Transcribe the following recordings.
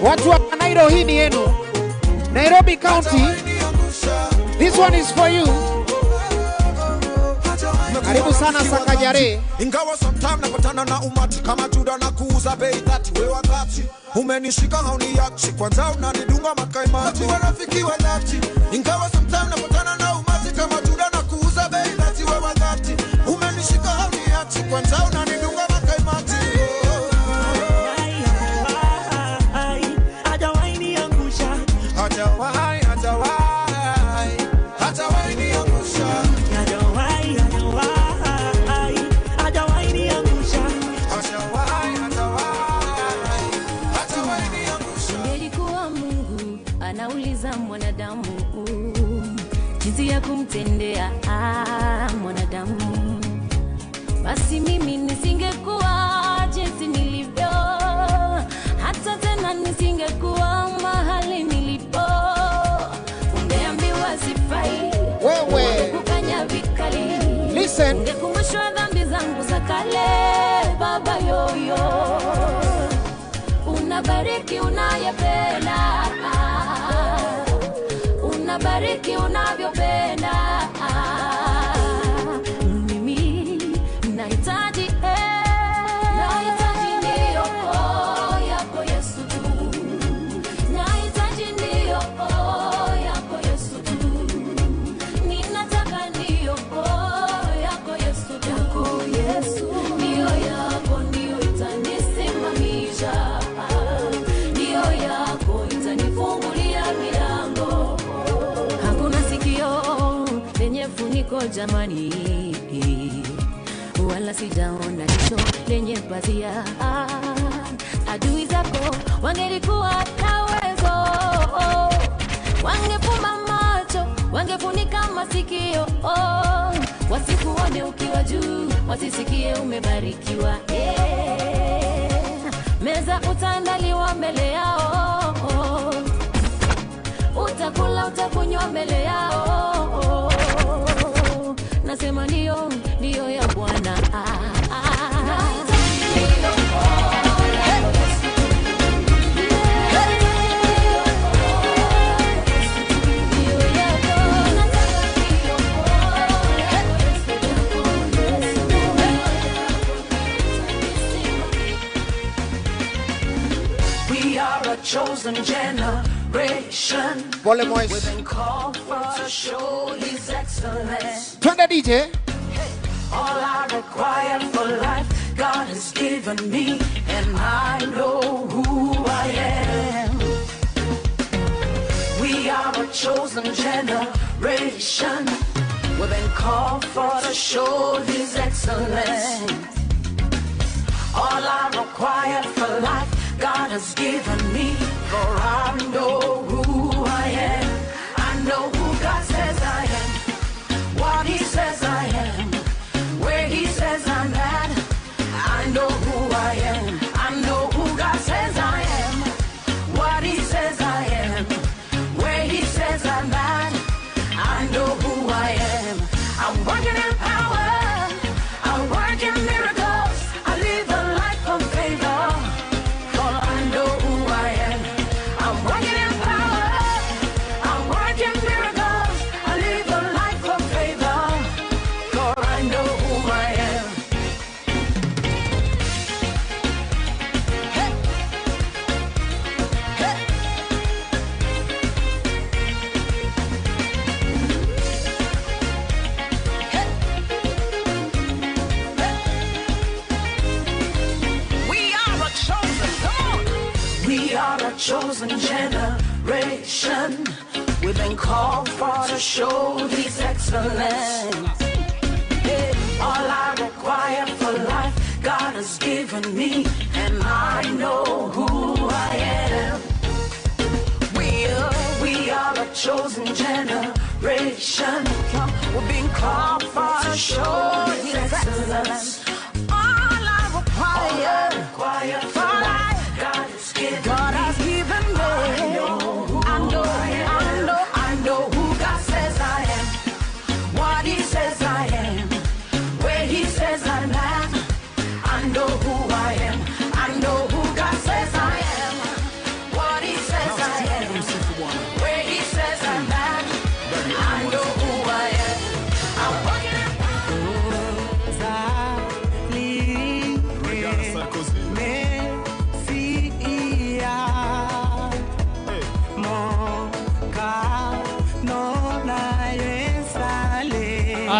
Watu wa Nairobi, hii ni yenu. Nairobi County, this one is for you. Karibu sana Sakajare. Ingawa sometime napatana na umati kama Juda na kuuza bei 30, wewe wakati umenishika hauniachi, kwanza unanidunga makaimati. Nakuwa rafiki wa dhati. Ingawa sometime napatana na umati kama Juda na kuuza bei 30, wewe wakati umenishika hauniachi, kwanza unanidunga makaimati. Hajawahi niangusha. Hajawahi, hajawahi, hajawahi niangusha. Hajawahi, hajawahi, hajawahi niangusha. Hajawahi, hajawahi, hajawahi niangusha. Ingelikuwa Mungu anauliza mwanadamu jinsi ya kumtendea mwanadamu, basi mimi nisingekuwa jinsi nilivyo, hata tena nisingekuwa mahali nilipo. Ungeambiwa sifai, Wewe. kukanya vikali. Listen. Ungekumbushwa dhambi zangu za kale, baba yoyo. Unabariki unayependa, unabariki unavyopenda. Mimi nahitaji nahitaji ndio yako Yesu tu, nahitaji ndio yako Yesu tu, ninataka ndio yako Yesu tu, yako Yesu, ndio yako ndio itanisimamisha, ndio yako itanifungulia milango. Hakuna sikio lenye funiko jamani, wala sijaona jicho lenye pazia. Adui zako wangelikuwa na uwezo, wangefumba macho, wangefunika masikio, wasikuone ukiwa juu, wasisikie umebarikiwa. Meza utaandaliwa mbele yao, utakula utakunywa mbele yao. Nasema ndio, ndio ya Bwana. We are a chosen generation. Pole Moise. We've been called for to show His excellence. Twende DJ. All I require for life, God has given me, and I know who I am. We are a chosen generation. We've been called for to show His excellence. All I require for life, God has given me, for I know who I am. I know who God says I am, what He says I am, where He says I'm at. I know who I am. I know who God says I am, what He says I am, where He says I'm at. I know who I am. I'm working in power. I work in miracles. I live a life of favor. For I know who I am. I'm working in power. I work in miracles. I live a life of favor. For I know who I am. Hey. Hey. We are a chosen, come on. We are a chosen generation. We've been called for to show His excellence. Yeah. All I require for life, God has given me, and I know who I am. We are a chosen generation. We've been called for to show His excellence. All I require for life, God has given. God has given me. I know, I know, I know who God says I am, what He says I am, where He says I'm at. I know who I am. I know who God says I am, what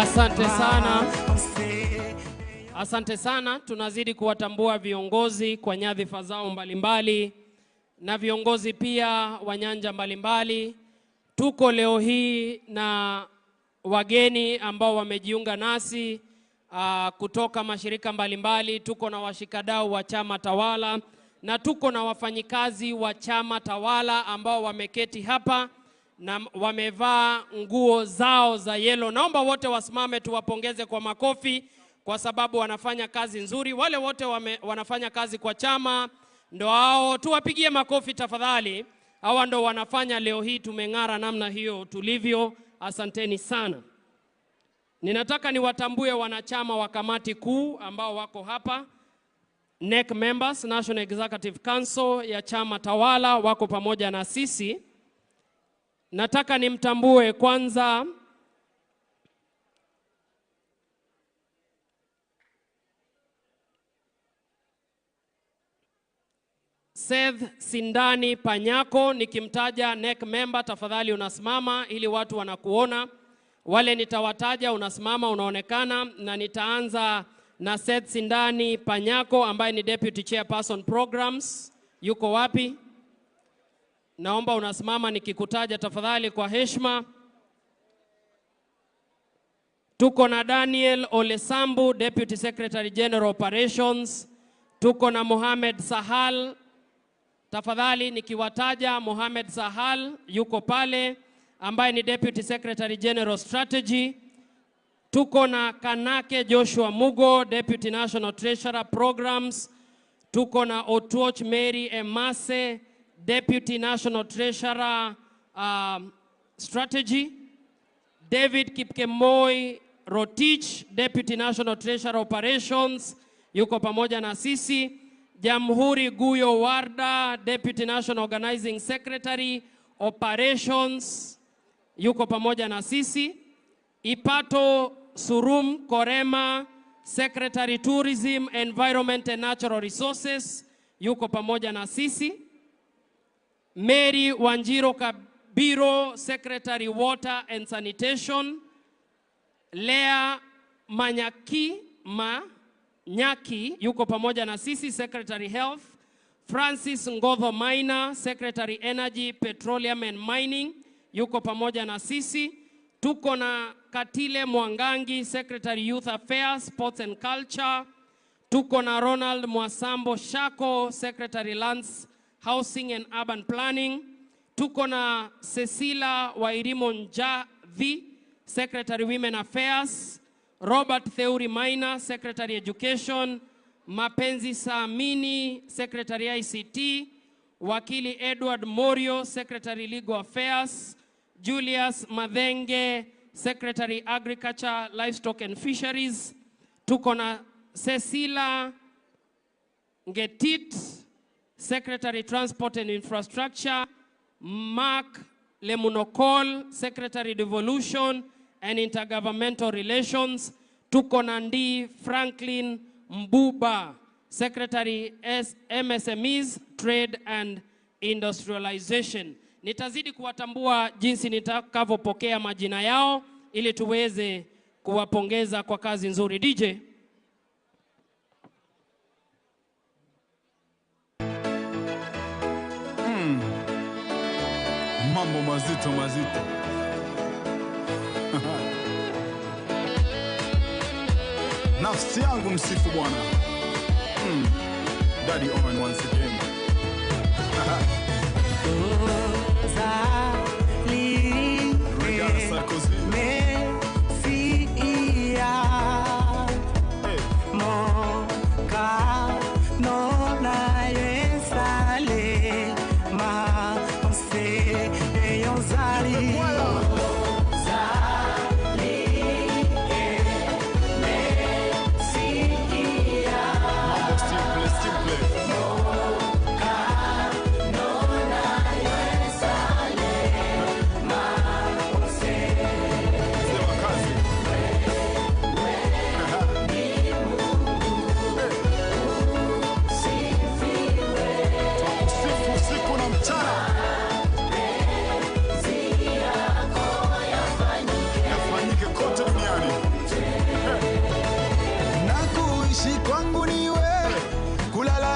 Asante sana. Asante sana. Tunazidi kuwatambua viongozi kwa nyadhifa zao mbalimbali na viongozi pia wa nyanja mbalimbali. Tuko leo hii na wageni ambao wamejiunga nasi kutoka mashirika mbalimbali. Tuko na washikadau wa chama tawala na tuko na wafanyikazi wa chama tawala ambao wameketi hapa na wamevaa nguo zao za yellow. Naomba wote wasimame tuwapongeze kwa makofi kwa sababu wanafanya kazi nzuri. Wale wote wanafanya kazi kwa chama ndo hao, tuwapigie makofi tafadhali. Hawa ndo wanafanya leo hii tumeng'ara namna hiyo tulivyo. Asanteni sana. Ninataka niwatambue wanachama wa kamati kuu ambao wako hapa. NEC members, National Executive Council ya chama tawala wako pamoja na sisi. Nataka nimtambue kwanza Seth Sindani Panyako. Nikimtaja NEC member tafadhali unasimama ili watu wanakuona. Wale nitawataja unasimama unaonekana, na nitaanza na Seth Sindani Panyako ambaye ni Deputy Chairperson Programs. Yuko wapi? Naomba unasimama nikikutaja tafadhali kwa heshima. Tuko na Daniel Olesambu, Deputy Secretary General Operations. Tuko na Mohamed Sahal. Tafadhali nikiwataja, Mohamed Sahal yuko pale ambaye ni Deputy Secretary General Strategy. Tuko na Kanake Joshua Mugo, Deputy National Treasurer Programs. Tuko na Otuoch Mary Emase, Deputy National Treasurer Strategy. David Kipkemoi Rotich, Deputy National Treasurer Operations, yuko pamoja na sisi. Jamhuri Guyo Warda, Deputy National Organizing Secretary Operations, yuko pamoja na sisi. Ipato Surum Korema, Secretary Tourism, Environment and Natural Resources, yuko pamoja na sisi. Mary Wanjiro Kabiro, Secretary Water and Sanitation. Lea Manyaki yuko pamoja na sisi, Secretary Health. Francis Ngodho Maina, Secretary Energy, Petroleum and Mining, yuko pamoja na sisi. Tuko na Katile Mwangangi, Secretary Youth Affairs, Sports and Culture. Tuko na Ronald Mwasambo Shako, Secretary Lands, Housing and Urban Planning. Tuko na Cecilia Wairimo Njavi, Secretary Women Affairs. Robert Theuri Maina, Secretary Education. Mapenzi Samini, Secretary ICT. Wakili Edward Morio, Secretary Legal Affairs. Julius Mathenge, Secretary Agriculture, Livestock and Fisheries. Tuko na Cecilia Ngetit, Secretary Transport and Infrastructure. Mark Lemunokol, Secretary Devolution and Intergovernmental Relations. Tuko na Ndi Franklin Mbuba, Secretary MSMEs, Trade and Industrialization. Nitazidi kuwatambua jinsi nitakavyopokea majina yao ili tuweze kuwapongeza kwa kazi nzuri. DJ. Mambo mazito mazito. Nafsi yangu msifu Bwana. Daddy Owen once again. Regarde Sarkozy. Simple, simple.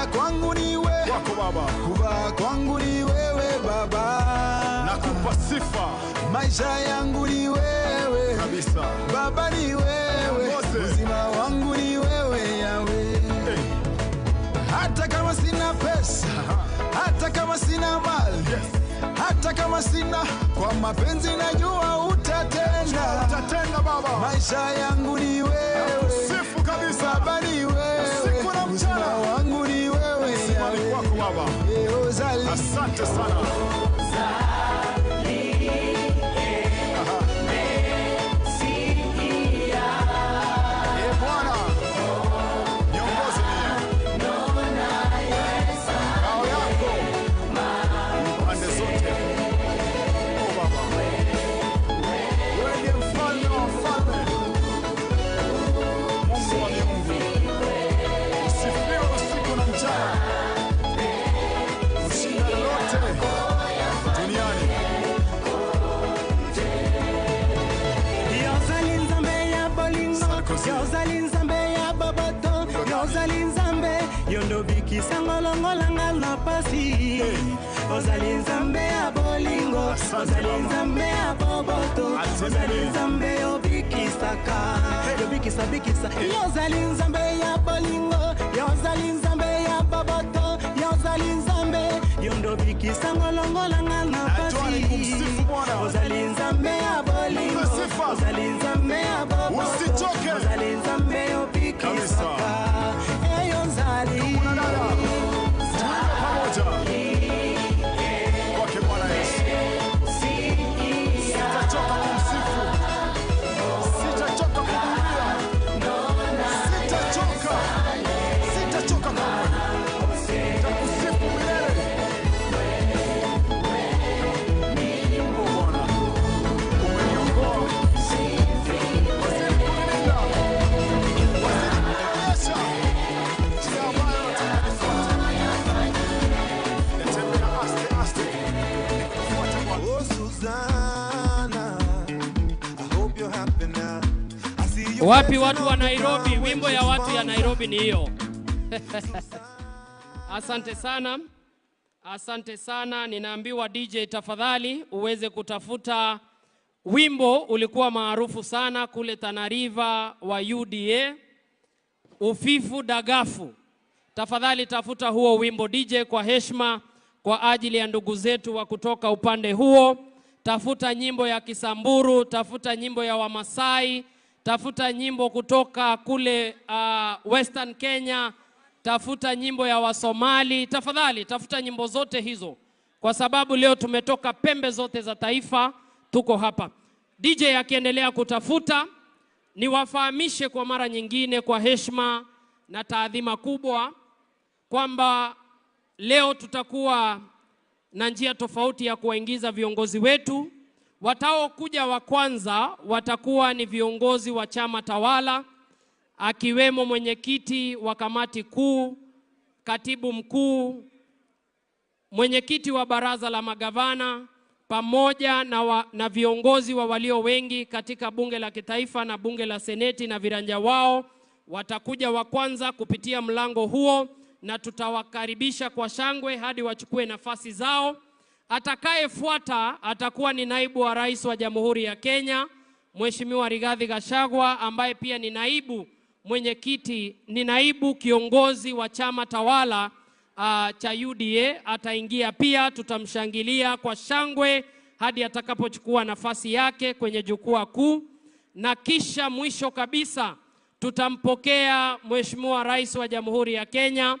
Kula kwangu ni wewe Kwako Baba. Kuvaa kwangu ni wewe Baba. Nakupa sifa. Maisha yangu ni wewe kabisa. Baba ni wewe. Uzima wangu ni wewe Yahweh. Hey. Hata kama sina pesa, hata kama sina mali, yes, hata kama sina, kwa mapenzi najua utatenda. Utatenda Baba. Maisha yangu ni wewe. Sifu kabisa. Baba ni wewe. Siku na mchana. Uzima wangu ni wewe. Uzima ni kwako Baba. Asante sana. Kisangolongolanga na pasi. Ozali nzambe ya bolingo, ozali nzambe ya boboto, ozali nzambe obikisaka, obikisa bikisa. Ozali nzambe ya bolingo, ozali nzambe ya boboto, ozali nzambe yondo bikisangolongolanga na pasi. Ozali nzambe ya bolingo, ozali nzambe ya boboto, ozali nzambe obikisaka. Wapi watu wa Nairobi? Wimbo ya watu ya Nairobi ni hiyo. Asante sana. Asante sana. Ninaambiwa DJ tafadhali uweze kutafuta wimbo ulikuwa maarufu sana kule Tana River wa UDA, Ufifu Dagafu. Tafadhali tafuta huo wimbo DJ kwa heshima kwa ajili ya ndugu zetu wa kutoka upande huo. Tafuta nyimbo ya Kisamburu, tafuta nyimbo ya Wamasai, tafuta nyimbo kutoka kule Western Kenya, tafuta nyimbo ya Wasomali. Tafadhali tafuta nyimbo zote hizo kwa sababu leo tumetoka pembe zote za taifa, tuko hapa. DJ akiendelea kutafuta, niwafahamishe kwa mara nyingine kwa heshima na taadhima kubwa kwamba leo tutakuwa na njia tofauti ya kuwaingiza viongozi wetu. Wataokuja wa kwanza watakuwa ni viongozi wa chama tawala, akiwemo mwenyekiti wa kamati kuu, katibu mkuu, mwenyekiti wa baraza la magavana, pamoja na viongozi wa walio wengi katika bunge la kitaifa na bunge la seneti na viranja wao. Watakuja wa kwanza kupitia mlango huo na tutawakaribisha kwa shangwe hadi wachukue nafasi zao. Atakayefuata atakuwa ni naibu wa rais wa Jamhuri ya Kenya, Mheshimiwa Rigathi Gachagua, ambaye pia ni naibu mwenyekiti, ni naibu kiongozi wa chama tawala cha UDA. Ataingia pia, tutamshangilia kwa shangwe hadi atakapochukua nafasi yake kwenye jukwaa kuu. Na kisha mwisho kabisa tutampokea Mheshimiwa Rais wa Jamhuri ya Kenya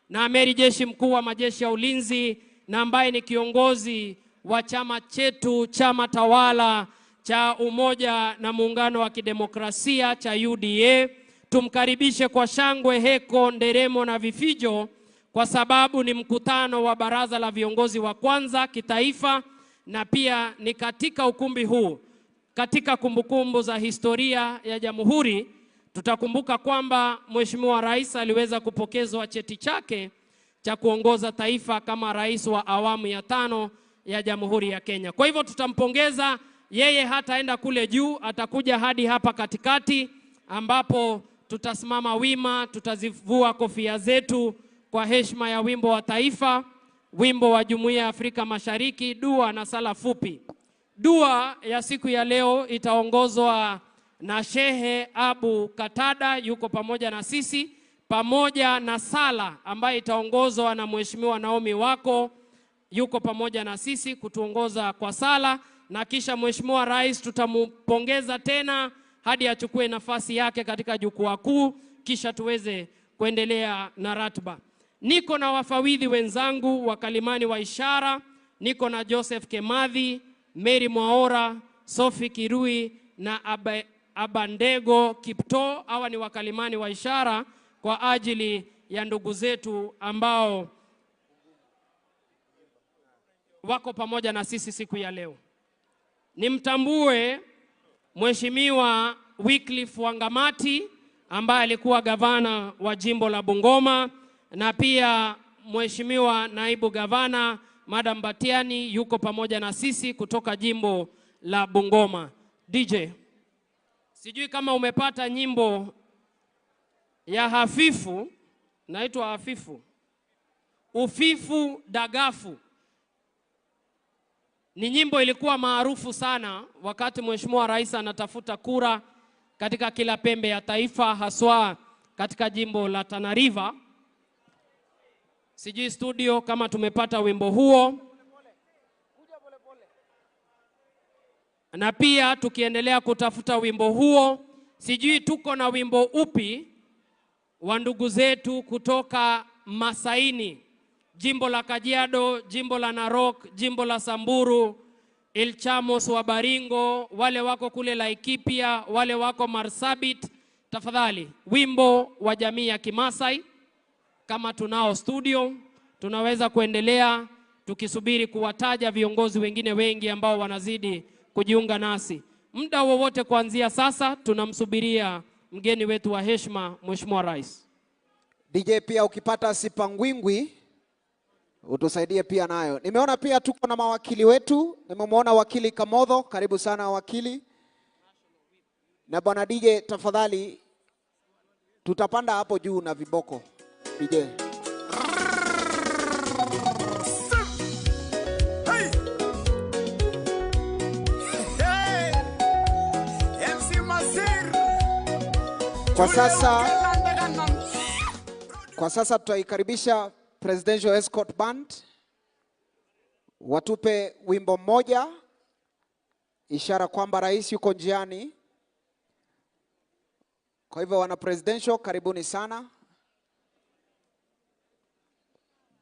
na Amiri Jeshi Mkuu wa Majeshi ya Ulinzi, na ambaye ni kiongozi wa chama chetu, chama tawala cha Umoja na Muungano wa Kidemokrasia cha UDA. Tumkaribishe kwa shangwe, heko, nderemo na vifijo, kwa sababu ni mkutano wa baraza la viongozi wa kwanza kitaifa, na pia ni katika ukumbi huu, katika kumbukumbu za historia ya Jamhuri. Tutakumbuka kwamba Mheshimiwa Rais aliweza kupokezwa cheti chake cha kuongoza taifa kama rais wa awamu ya 5 ya Jamhuri ya Kenya. Kwa hivyo tutampongeza yeye, hataenda kule juu, atakuja hadi hapa katikati ambapo tutasimama wima, tutazivua kofia zetu kwa heshima ya wimbo wa taifa, wimbo wa Jumuiya ya Afrika Mashariki, dua na sala fupi. Dua ya siku ya leo itaongozwa na Shehe Abu Katada, yuko pamoja na sisi, pamoja na sala ambayo itaongozwa na Mheshimiwa Naomi Wako, yuko pamoja na sisi kutuongoza kwa sala, na kisha Mheshimiwa Rais tutampongeza tena hadi achukue nafasi yake katika jukwaa kuu, kisha tuweze kuendelea na ratiba. Niko na wafawidhi wenzangu wakalimani wa ishara, niko na Joseph Kemadhi, Mary Mwaora, Sophie Kirui na Abandego Kipto. Hawa ni wakalimani wa ishara kwa ajili ya ndugu zetu ambao wako pamoja na sisi siku ya leo. Nimtambue Mheshimiwa Wycliffe Wangamati ambaye alikuwa gavana wa jimbo la Bungoma, na pia Mheshimiwa naibu gavana Madam Batiani yuko pamoja na sisi kutoka jimbo la Bungoma. DJ, sijui kama umepata nyimbo ya Hafifu, naitwa Hafifu, Ufifu Dagafu. Ni nyimbo ilikuwa maarufu sana wakati Mheshimiwa Rais anatafuta kura katika kila pembe ya taifa, haswa katika jimbo la Tana River. Sijui studio kama tumepata wimbo huo. Na pia tukiendelea kutafuta wimbo huo, sijui tuko na wimbo upi wa ndugu zetu kutoka Masaini, jimbo la Kajiado, jimbo la Narok, jimbo la Samburu, Ilchamos wa Baringo, wale wako kule Laikipia, wale wako Marsabit. Tafadhali, wimbo wa jamii ya Kimasai kama tunao studio, tunaweza kuendelea tukisubiri kuwataja viongozi wengine wengi ambao wanazidi kujiunga nasi. Muda wowote kuanzia sasa tunamsubiria mgeni wetu wa heshima Mheshimiwa Rais. DJ, pia ukipata sipangwingwi utusaidie pia nayo. Nimeona pia tuko na mawakili wetu. Nimemwona wakili Kamodho, karibu sana wakili. Na bwana DJ tafadhali tutapanda hapo juu na viboko. DJ. Hey. Hey. MC Masir. Kwa sasa tutaikaribisha Presidential Escort Band watupe wimbo mmoja, ishara kwamba rais yuko njiani. Kwa hivyo wana presidential, karibuni sana.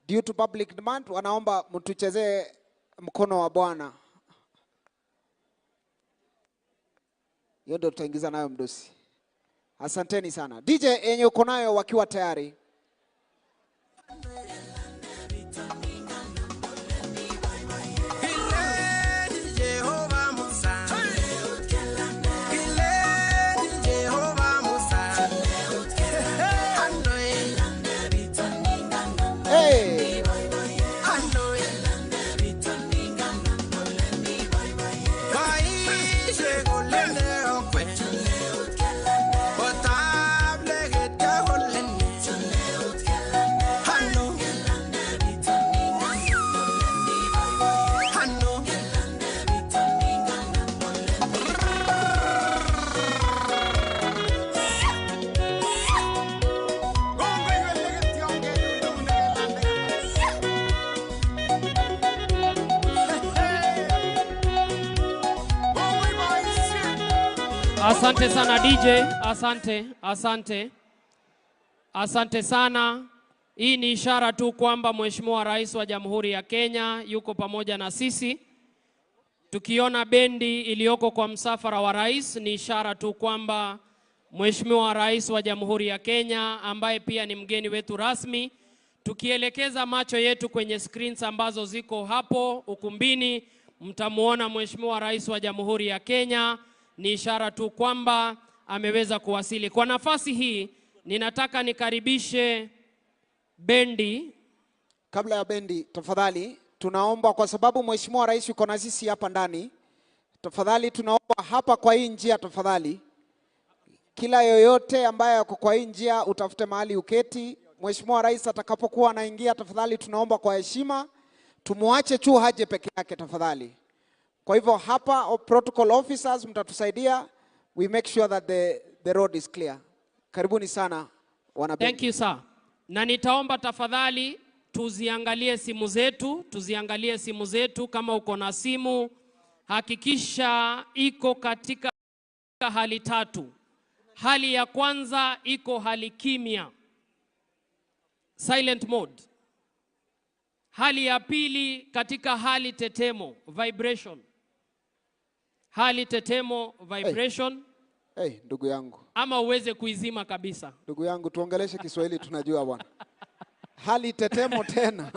Due to public demand, wanaomba mtuchezee mkono wa Bwana. Hiyo ndio tutaingiza nayo mdosi. Asanteni sana. DJ yenye uko nayo wakiwa tayari. Hey. Asante sana DJ, asante, asante. Asante sana. Hii ni ishara tu kwamba Mheshimiwa Rais wa Jamhuri ya Kenya yuko pamoja na sisi. Tukiona bendi iliyoko kwa msafara wa rais ni ishara tu kwamba Mheshimiwa Rais wa Jamhuri ya Kenya ambaye pia ni mgeni wetu rasmi. Tukielekeza macho yetu kwenye screens ambazo ziko hapo ukumbini, mtamuona Mheshimiwa Rais wa Jamhuri ya Kenya. Ni ishara tu kwamba ameweza kuwasili. Kwa nafasi hii ninataka nikaribishe bendi. Kabla ya bendi, tafadhali tunaomba, kwa sababu Mheshimiwa Rais yuko na sisi hapa ndani, tafadhali tunaomba hapa kwa hii njia, tafadhali kila yoyote ambaye yuko kwa hii njia utafute mahali uketi, Mheshimiwa Rais atakapokuwa anaingia, tafadhali tunaomba kwa heshima tumwache tu haje peke yake tafadhali. Kwa hivyo hapa protocol officers mtatusaidia, we make sure that the road is clear. Karibuni sana wana Thank you sir. Na nitaomba tafadhali tuziangalie simu zetu, tuziangalie simu zetu. Kama uko na simu hakikisha iko katika hali tatu. Hali ya kwanza iko hali kimya, silent mode. Hali ya pili katika hali tetemo, vibration. Hali tetemo, vibration. Hey, hey, ndugu yangu. Ama uweze kuizima kabisa. Ndugu yangu, tuongeleshe Kiswahili tunajua bwana. Hali tetemo tena.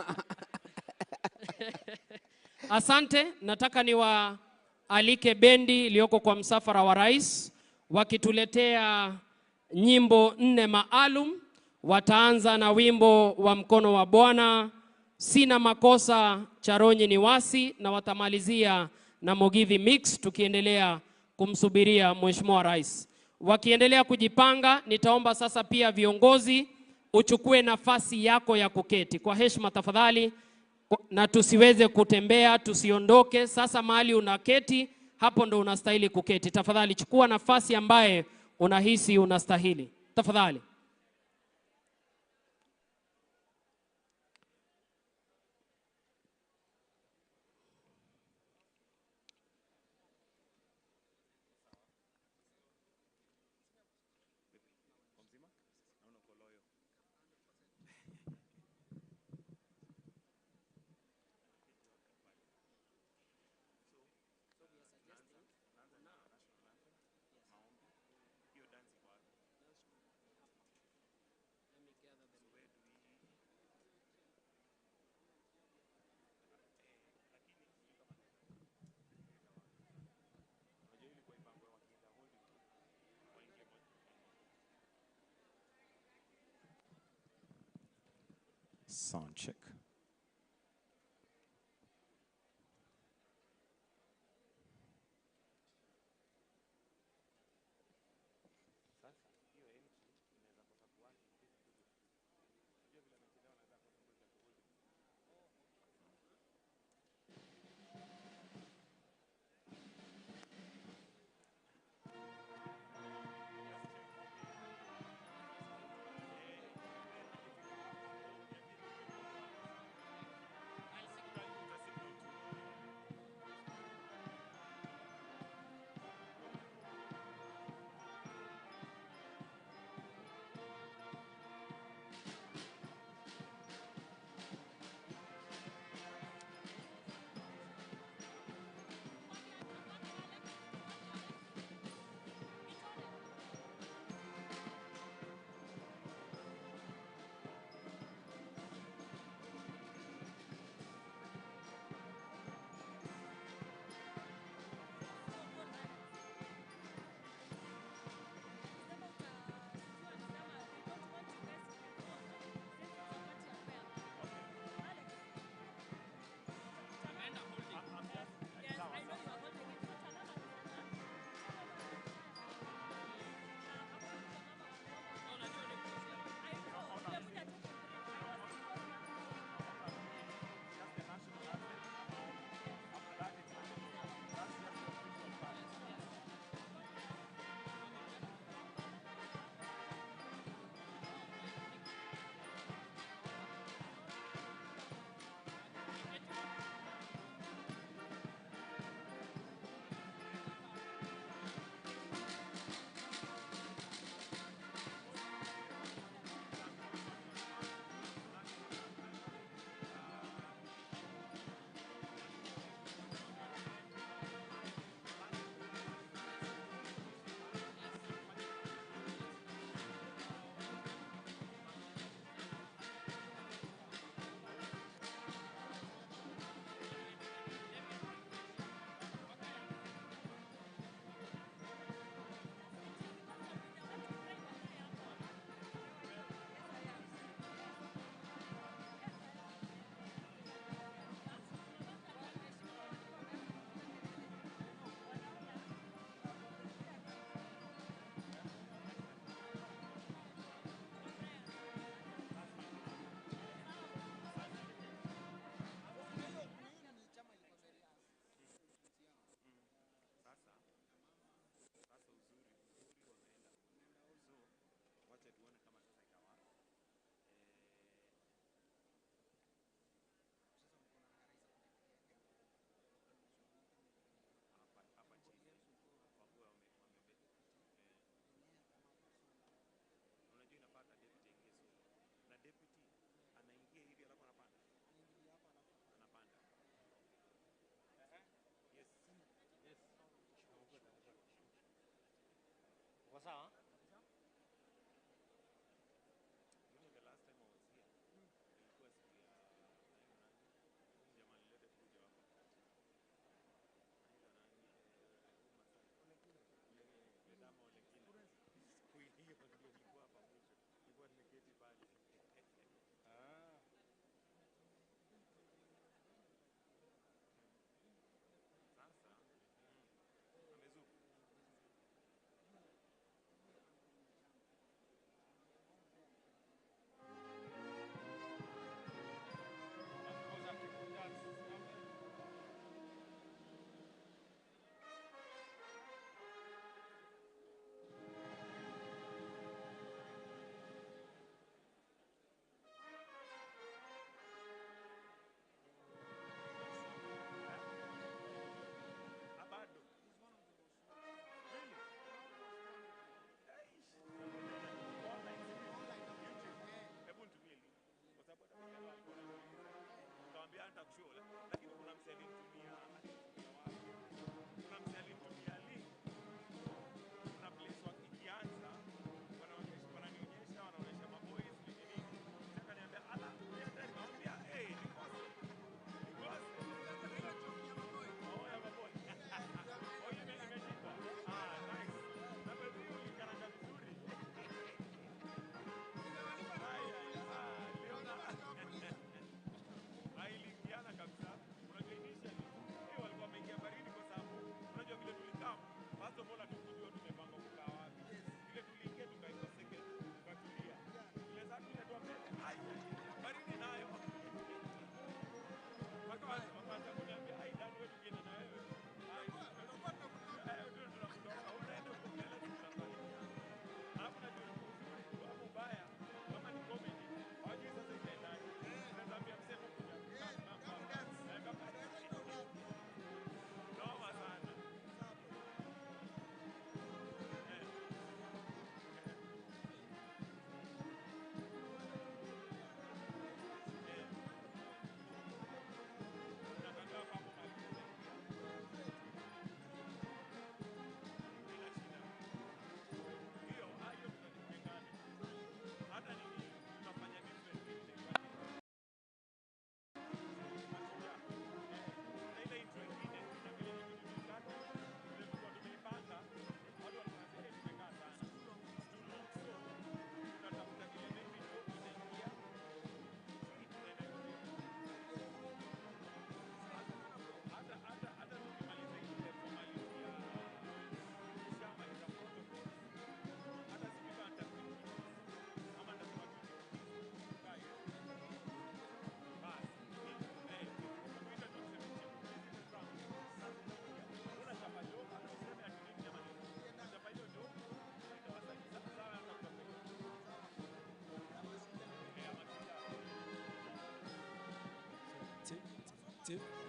Asante, nataka niwaalike bendi iliyoko kwa msafara wa rais wakituletea nyimbo 4 maalum. Wataanza na wimbo wa Mkono wa Bwana, Sina Makosa, Charonyi ni Wasi, na watamalizia na Mugithi Mix, tukiendelea kumsubiria Mheshimiwa Rais. Wakiendelea kujipanga, nitaomba sasa pia viongozi uchukue nafasi yako ya kuketi kwa heshima tafadhali, na tusiweze kutembea, tusiondoke. Sasa mahali unaketi hapo ndo unastahili kuketi. Tafadhali chukua nafasi ambaye unahisi unastahili. Tafadhali. Sound check. perspective.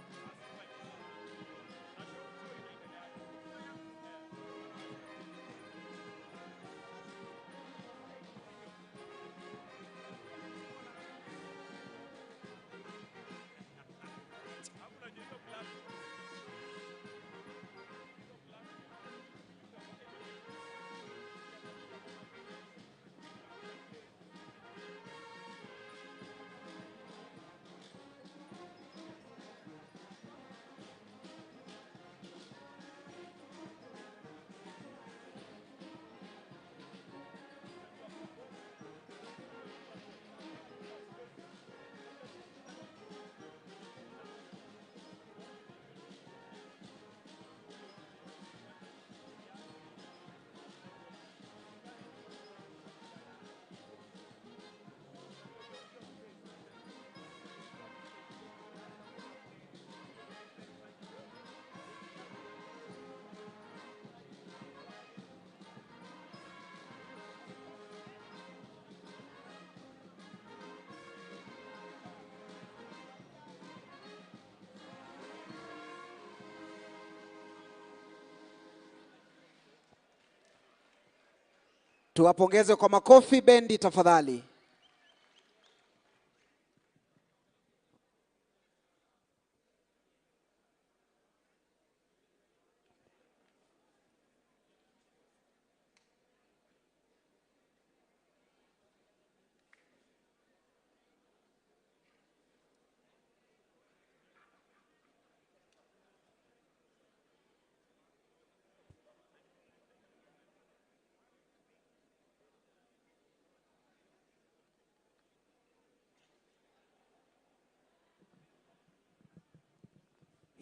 Tuwapongeze kwa makofi bendi tafadhali.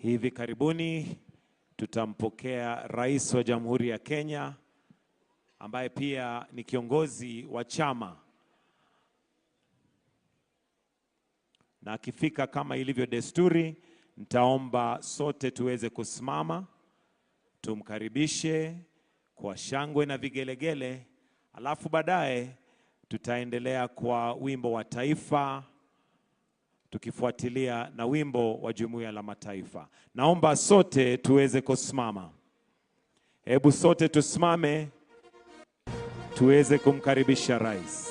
Hivi karibuni tutampokea Rais wa Jamhuri ya Kenya ambaye pia ni kiongozi wa chama. Na akifika kama ilivyo desturi, nitaomba sote tuweze kusimama, tumkaribishe kwa shangwe na vigelegele, alafu baadaye tutaendelea kwa wimbo wa taifa, tukifuatilia na wimbo wa Jumuiya la Mataifa. Naomba sote tuweze kusimama. Hebu sote tusimame tuweze kumkaribisha rais.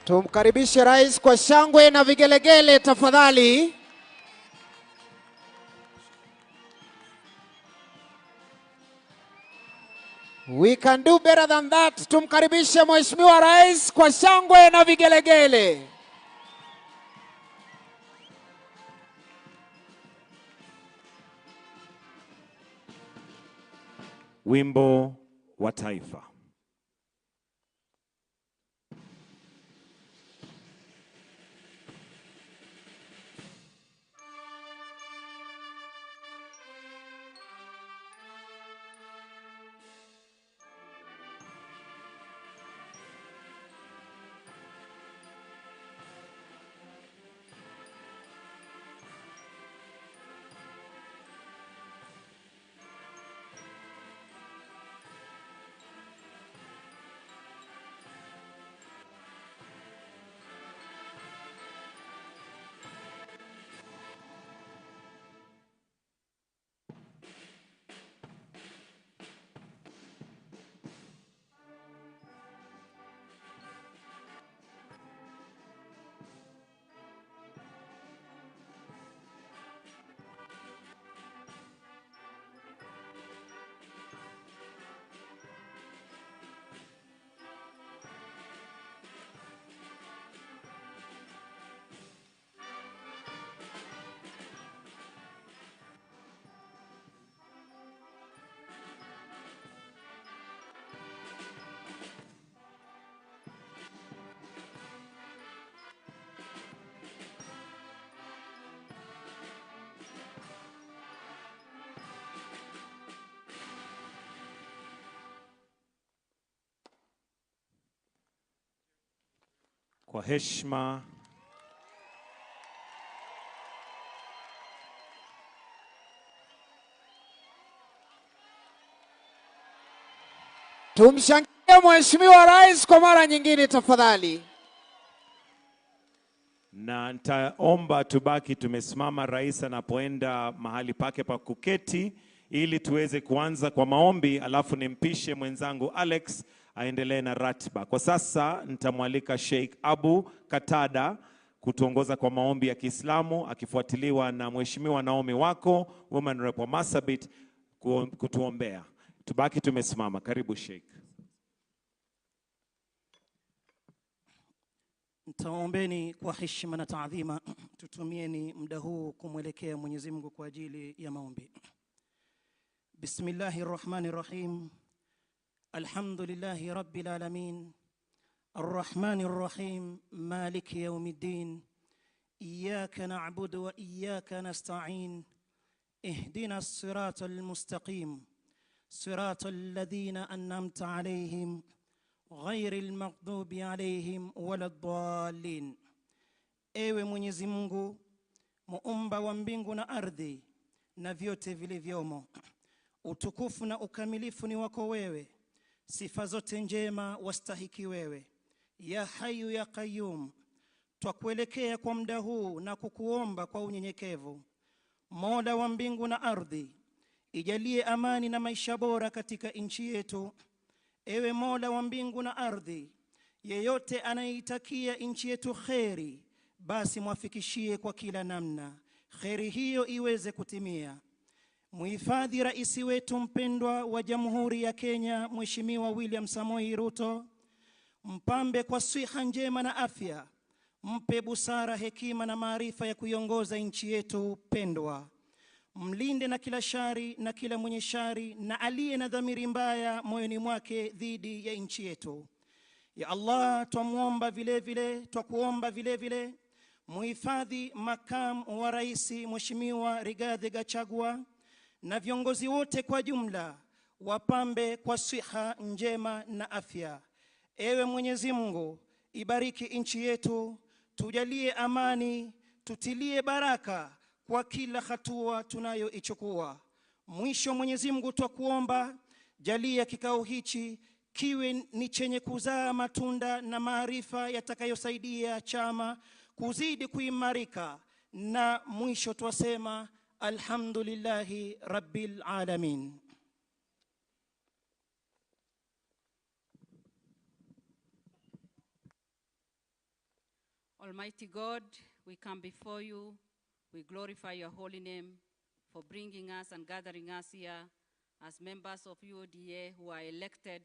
Tumkaribishe rais kwa shangwe na vigelegele tafadhali. We can do better than that. Tumkaribishe Mheshimiwa Rais kwa shangwe na vigelegele. Wimbo wa Taifa. Kwa heshima Tumshangilie Mheshimiwa Rais kwa mara nyingine tafadhali. Na nitaomba tubaki tumesimama rais anapoenda mahali pake pa kuketi ili tuweze kuanza kwa maombi, alafu nimpishe mwenzangu Alex aendelee na ratiba. Kwa sasa nitamwalika Sheikh Abu Katada kutuongoza kwa maombi ya Kiislamu akifuatiliwa na Mheshimiwa Naomi Wako, Woman Rep wa Marsabit, kutuombea. Tubaki tumesimama. Karibu Sheikh. Nitaombeni kwa heshima na taadhima, tutumieni muda huu kumwelekea Mwenyezi Mungu kwa ajili ya maombi. Bismillahirrahmanirrahim. Alhamdulillahi Rabbil alamin. Arrahmanir Rahim. Maliki yawmiddin. Iyyaka na'budu wa iyyaka nasta'in. Ihdina as-siratal mustaqim. Siratal ladhina an'amta alayhim ghairil maghdubi alayhim waladdallin. Ewe Mwenyezi Mungu, muumba wa mbingu na ardhi na vyote vilivyomo, utukufu na ukamilifu ni wako wewe, sifa zote njema wastahiki wewe. Ya Hayyu ya Qayyum, twakuelekea kwa muda huu na kukuomba kwa unyenyekevu. Mola wa mbingu na ardhi, ijalie amani na maisha bora katika nchi yetu. Ewe Mola wa mbingu na ardhi, yeyote anayeitakia nchi yetu kheri, basi mwafikishie kwa kila namna kheri hiyo iweze kutimia. Muhifadhi rais wetu mpendwa wa Jamhuri ya Kenya, Mheshimiwa William Samoei Ruto, mpambe kwa siha njema na afya, mpe busara, hekima na maarifa ya kuiongoza nchi yetu pendwa. Mlinde na kila shari na kila mwenye shari na aliye na dhamiri mbaya moyoni mwake dhidi ya nchi yetu. Ya Allah, twamuomba vile vile, twakuomba vile vile muhifadhi makamu wa rais Mheshimiwa Rigathi Gachagua na viongozi wote kwa jumla, wapambe kwa siha njema na afya. Ewe Mwenyezi Mungu, ibariki nchi yetu, tujalie amani, tutilie baraka kwa kila hatua tunayoichukua. Mwisho Mwenyezi Mungu twakuomba, jalia kikao hichi kiwe ni chenye kuzaa matunda na maarifa yatakayosaidia chama kuzidi kuimarika. Na mwisho twasema alhamdulillahi rabbil alamin. Almighty God, we come before you. We glorify your holy name for bringing us and gathering us here as members of UDA who are elected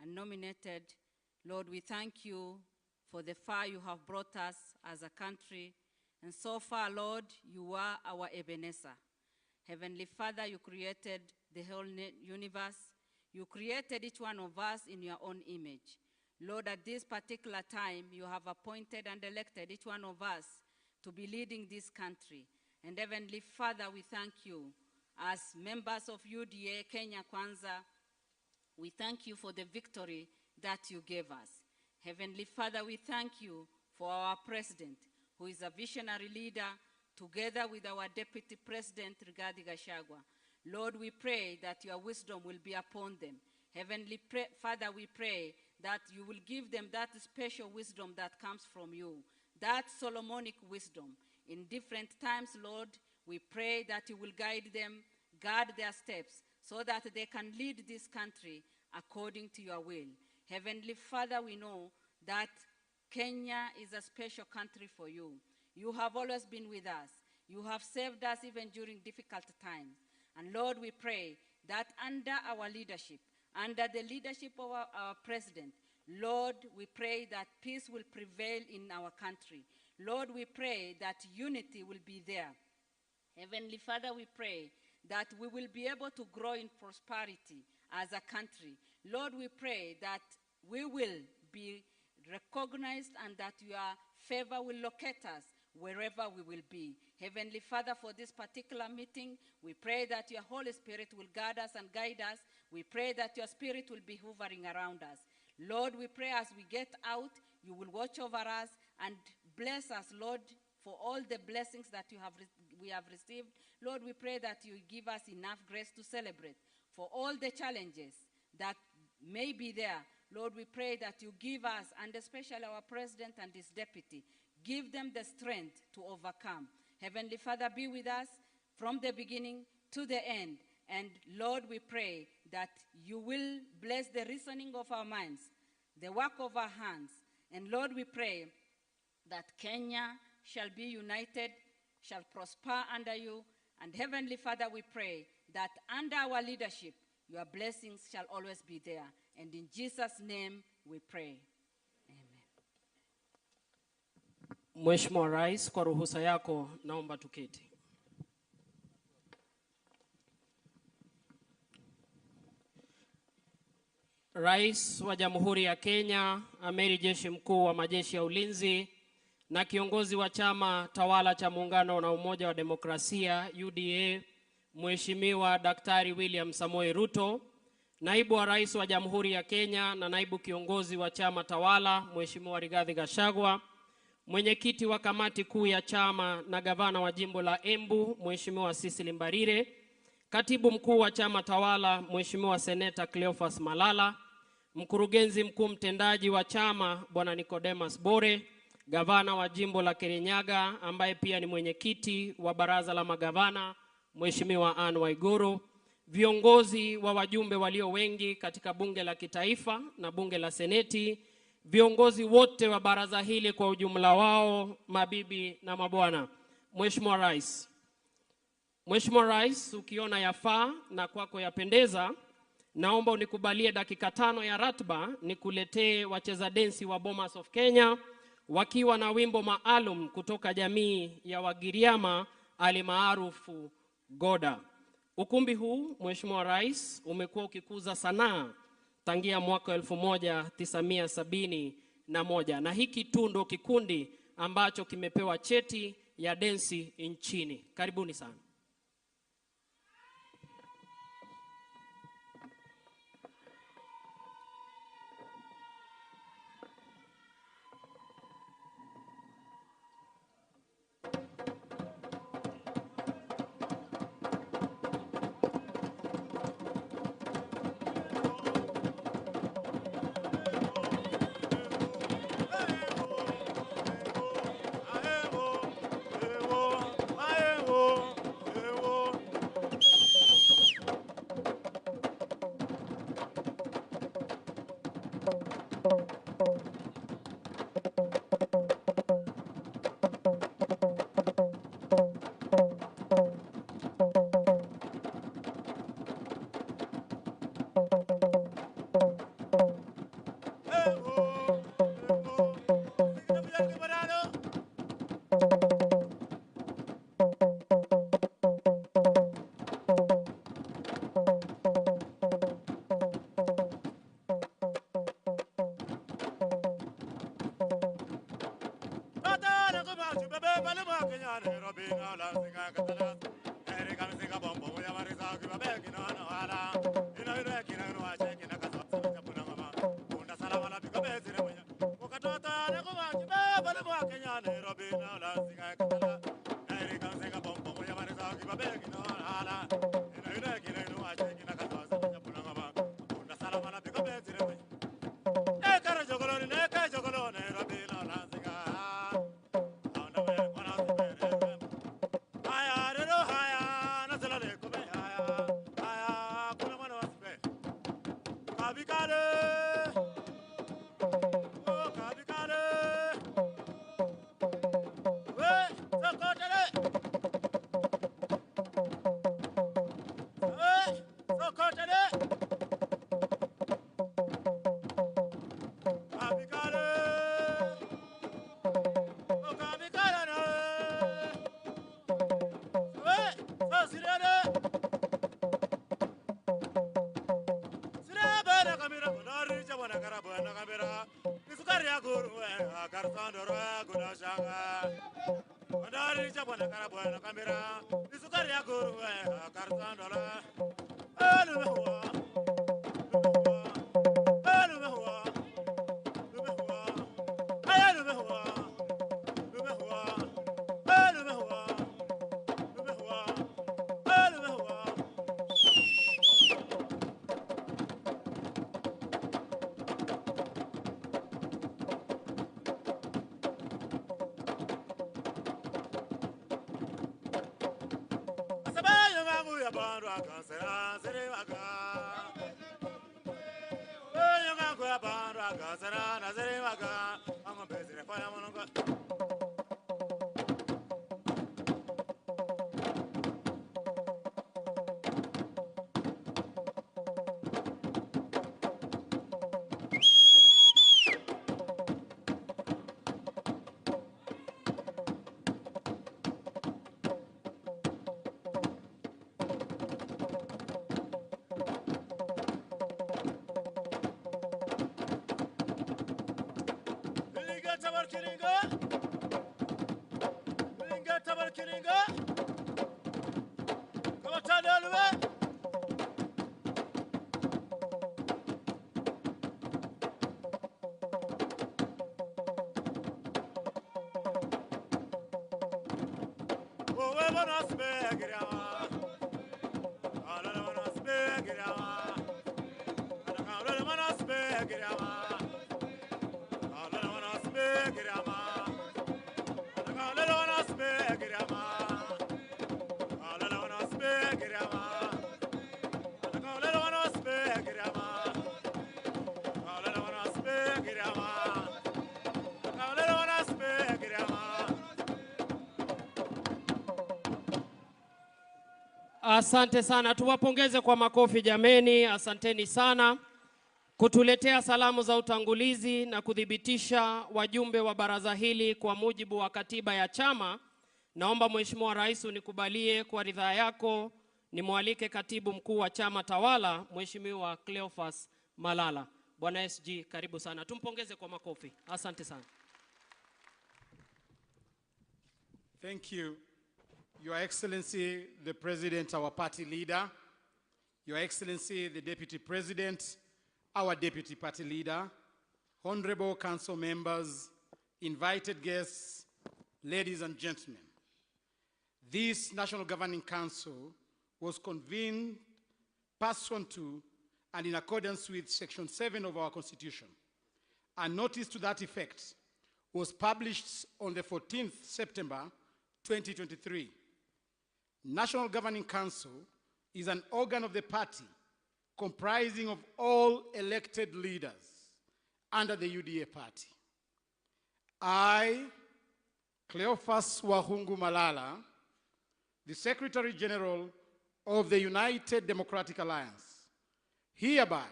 and nominated. Lord, we thank you for the far you have brought us as a country. And so far, Lord, you are our Ebenezer. Heavenly Father, you created the whole universe. You created each one of us in your own image. Lord, at this particular time, you have appointed and elected each one of us to be leading this country. And Heavenly Father, we thank you. As members of UDA Kenya Kwanza, we thank you for the victory that you gave us. Heavenly Father, we thank you for our president, who is a visionary leader, together with our deputy president, Rigathi Gachagua. Lord, we pray that your wisdom will be upon them. Heavenly Father, we pray that you will give them that special wisdom that comes from you, that Solomonic wisdom. In different times, Lord, we pray that you will guide them, guard their steps, so that they can lead this country according to your will. Heavenly Father, we know that Kenya is a special country for you. You have always been with us. You have saved us even during difficult times. And Lord, we pray that under our leadership, under the leadership of our president, Lord, we pray that peace will prevail in our country. Lord, we pray that unity will be there. Heavenly Father, we pray that we will be able to grow in prosperity as a country. Lord, we pray that we will be recognized and that your favor will locate us wherever we will be. Heavenly Father, for this particular meeting, we pray that your Holy Spirit will guard us and guide us. We pray that your Spirit will be hovering around us. Lord, we pray as we get out, you will watch over us and bless us, Lord, for all the blessings that you have we have received. Lord, we pray that you give us enough grace to celebrate for all the challenges that may be there, Lord, we pray that you give us, and especially our president and his deputy, give them the strength to overcome. Heavenly Father, be with us from the beginning to the end. And Lord, we pray that you will bless the reasoning of our minds, the work of our hands. And Lord, we pray that Kenya shall be united, shall prosper under you. And Heavenly Father, we pray that under our leadership, your blessings shall always be there. And in Jesus' name we pray. Amen. Mheshimiwa Rais, kwa ruhusa yako naomba tuketi. Rais wa Jamhuri ya Kenya, Amiri Jeshi Mkuu wa Majeshi ya Ulinzi na kiongozi wa chama tawala cha Muungano na Umoja wa Demokrasia UDA, Mheshimiwa Daktari William Samoei Ruto, Naibu wa Rais wa Jamhuri ya Kenya na naibu kiongozi wa chama tawala Mheshimiwa Rigathi Gachagua, mwenyekiti wa kamati kuu ya chama na gavana wa jimbo la Embu Mheshimiwa Cecily Mbarire, katibu mkuu wa chama tawala Mheshimiwa Seneta Cleophas Malala, mkurugenzi mkuu mtendaji wa chama Bwana Nicodemus Bore, gavana wa jimbo la Kirinyaga ambaye pia ni mwenyekiti wa baraza la magavana Mheshimiwa Anne Waiguru, viongozi wa wajumbe walio wengi katika bunge la kitaifa na bunge la seneti, viongozi wote wa baraza hili kwa ujumla wao, mabibi na mabwana. Mheshimiwa Rais, Mheshimiwa Rais, ukiona yafaa na kwako yapendeza, naomba unikubalie dakika 5 ya ratiba nikuletee wacheza densi wa Bomas of Kenya wakiwa na wimbo maalum kutoka jamii ya Wagiriama alimaarufu Goda. Ukumbi huu, Mheshimiwa Rais, umekuwa ukikuza sanaa tangia mwaka 1971 na hiki tu ndo kikundi ambacho kimepewa cheti ya densi nchini. Karibuni sana. Asante sana, tuwapongeze kwa makofi jameni. Asanteni sana kutuletea salamu za utangulizi na kuthibitisha wajumbe wa baraza hili kwa mujibu wa katiba ya chama. Naomba Mheshimiwa Rais unikubalie kwa ridhaa yako nimwalike katibu mkuu wa chama tawala Mheshimiwa Cleophas Malala. Bwana SG, karibu sana. Tumpongeze kwa makofi. Asante sana. Thank you, Your Excellency, the President, our party leader, Your Excellency, the Deputy President, our Deputy Party Leader, Honorable Council members, invited guests, ladies and gentlemen. This National Governing Council was convened pursuant to and in accordance with Section 7 of our Constitution. A notice to that effect was published on the 14th September 2023. National Governing Council is an organ of the party comprising of all elected leaders under the UDA party. I, Cleophas Wahungu Malala, the Secretary General of the United Democratic Alliance, hereby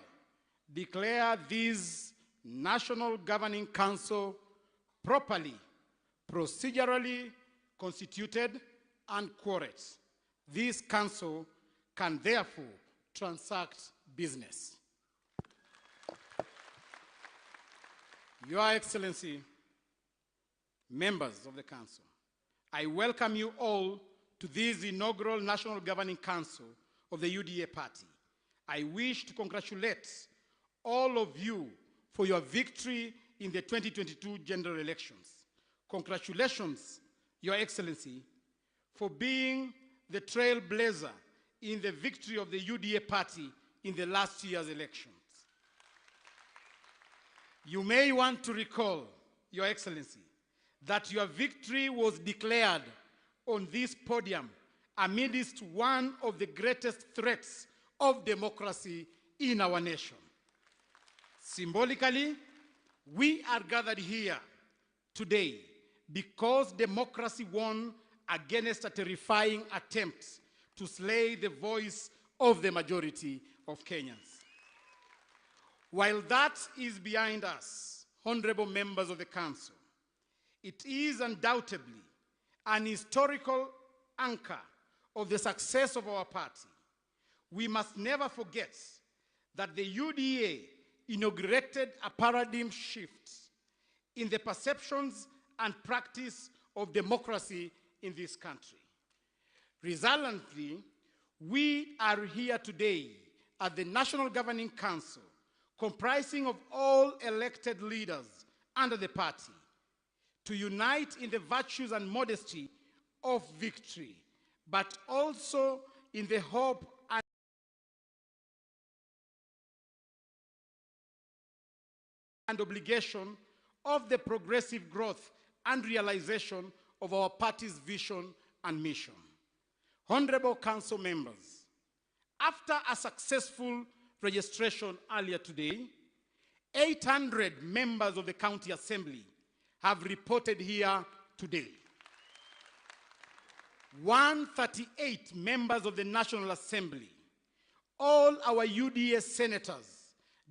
declare this National Governing Council properly, procedurally constituted and quorate. This council can therefore transact business. Your Excellency, members of the council, I welcome you all to this inaugural National Governing Council of the UDA party. I wish to congratulate all of you for your victory in the 2022 general elections. Congratulations, Your Excellency, for being the trailblazer in the victory of the UDA party in the last year's elections. You may want to recall, Your Excellency, that your victory was declared on this podium amidst one of the greatest threats of democracy in our nation. Symbolically, we are gathered here today because democracy won against a terrifying attempt to slay the voice of the majority of Kenyans. While that is behind us, honorable members of the council, it is undoubtedly an historical anchor of the success of our party. We must never forget that the UDA inaugurated a paradigm shift in the perceptions and practice of democracy in this country. Resultantly, we are here today at the National Governing Council, comprising of all elected leaders under the party, to unite in the virtues and modesty of victory, but also in the hope and obligation of the progressive growth and realization of our party's vision and mission. Honorable Council members, After a successful registration earlier today, 800 members of the County Assembly have reported here today. 138 members of the National Assembly, all our UDA senators,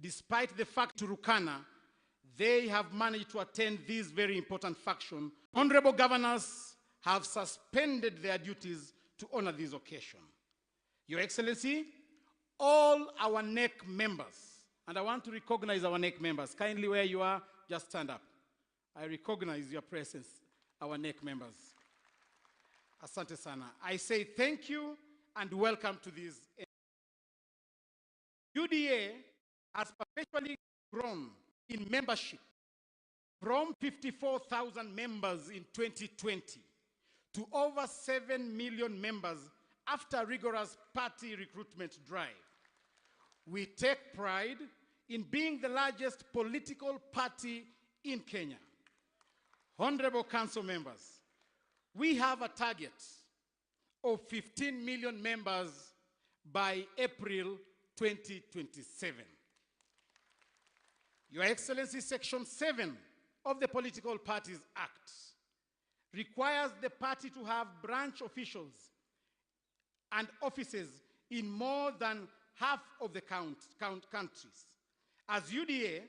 despite the fact Turkana, they have managed to attend this very important function. Honorable governors have suspended their duties to honor this occasion. Your Excellency, all our NEC members, and I want to recognize our NEC members. Kindly where you are, just stand up. I recognize your presence, our NEC members. Asante sana. I say thank you and welcome to this. UDA has perpetually grown in membership from 54,000 members in 2020 to over 7 million members after rigorous party recruitment drive. We take pride in being the largest political party in Kenya. Honorable Council members, we have a target of 15 million members by April 2027. Your Excellency, Section 7 of the Political Parties Act requires the party to have branch officials and offices in more than half of the countries. As UDA,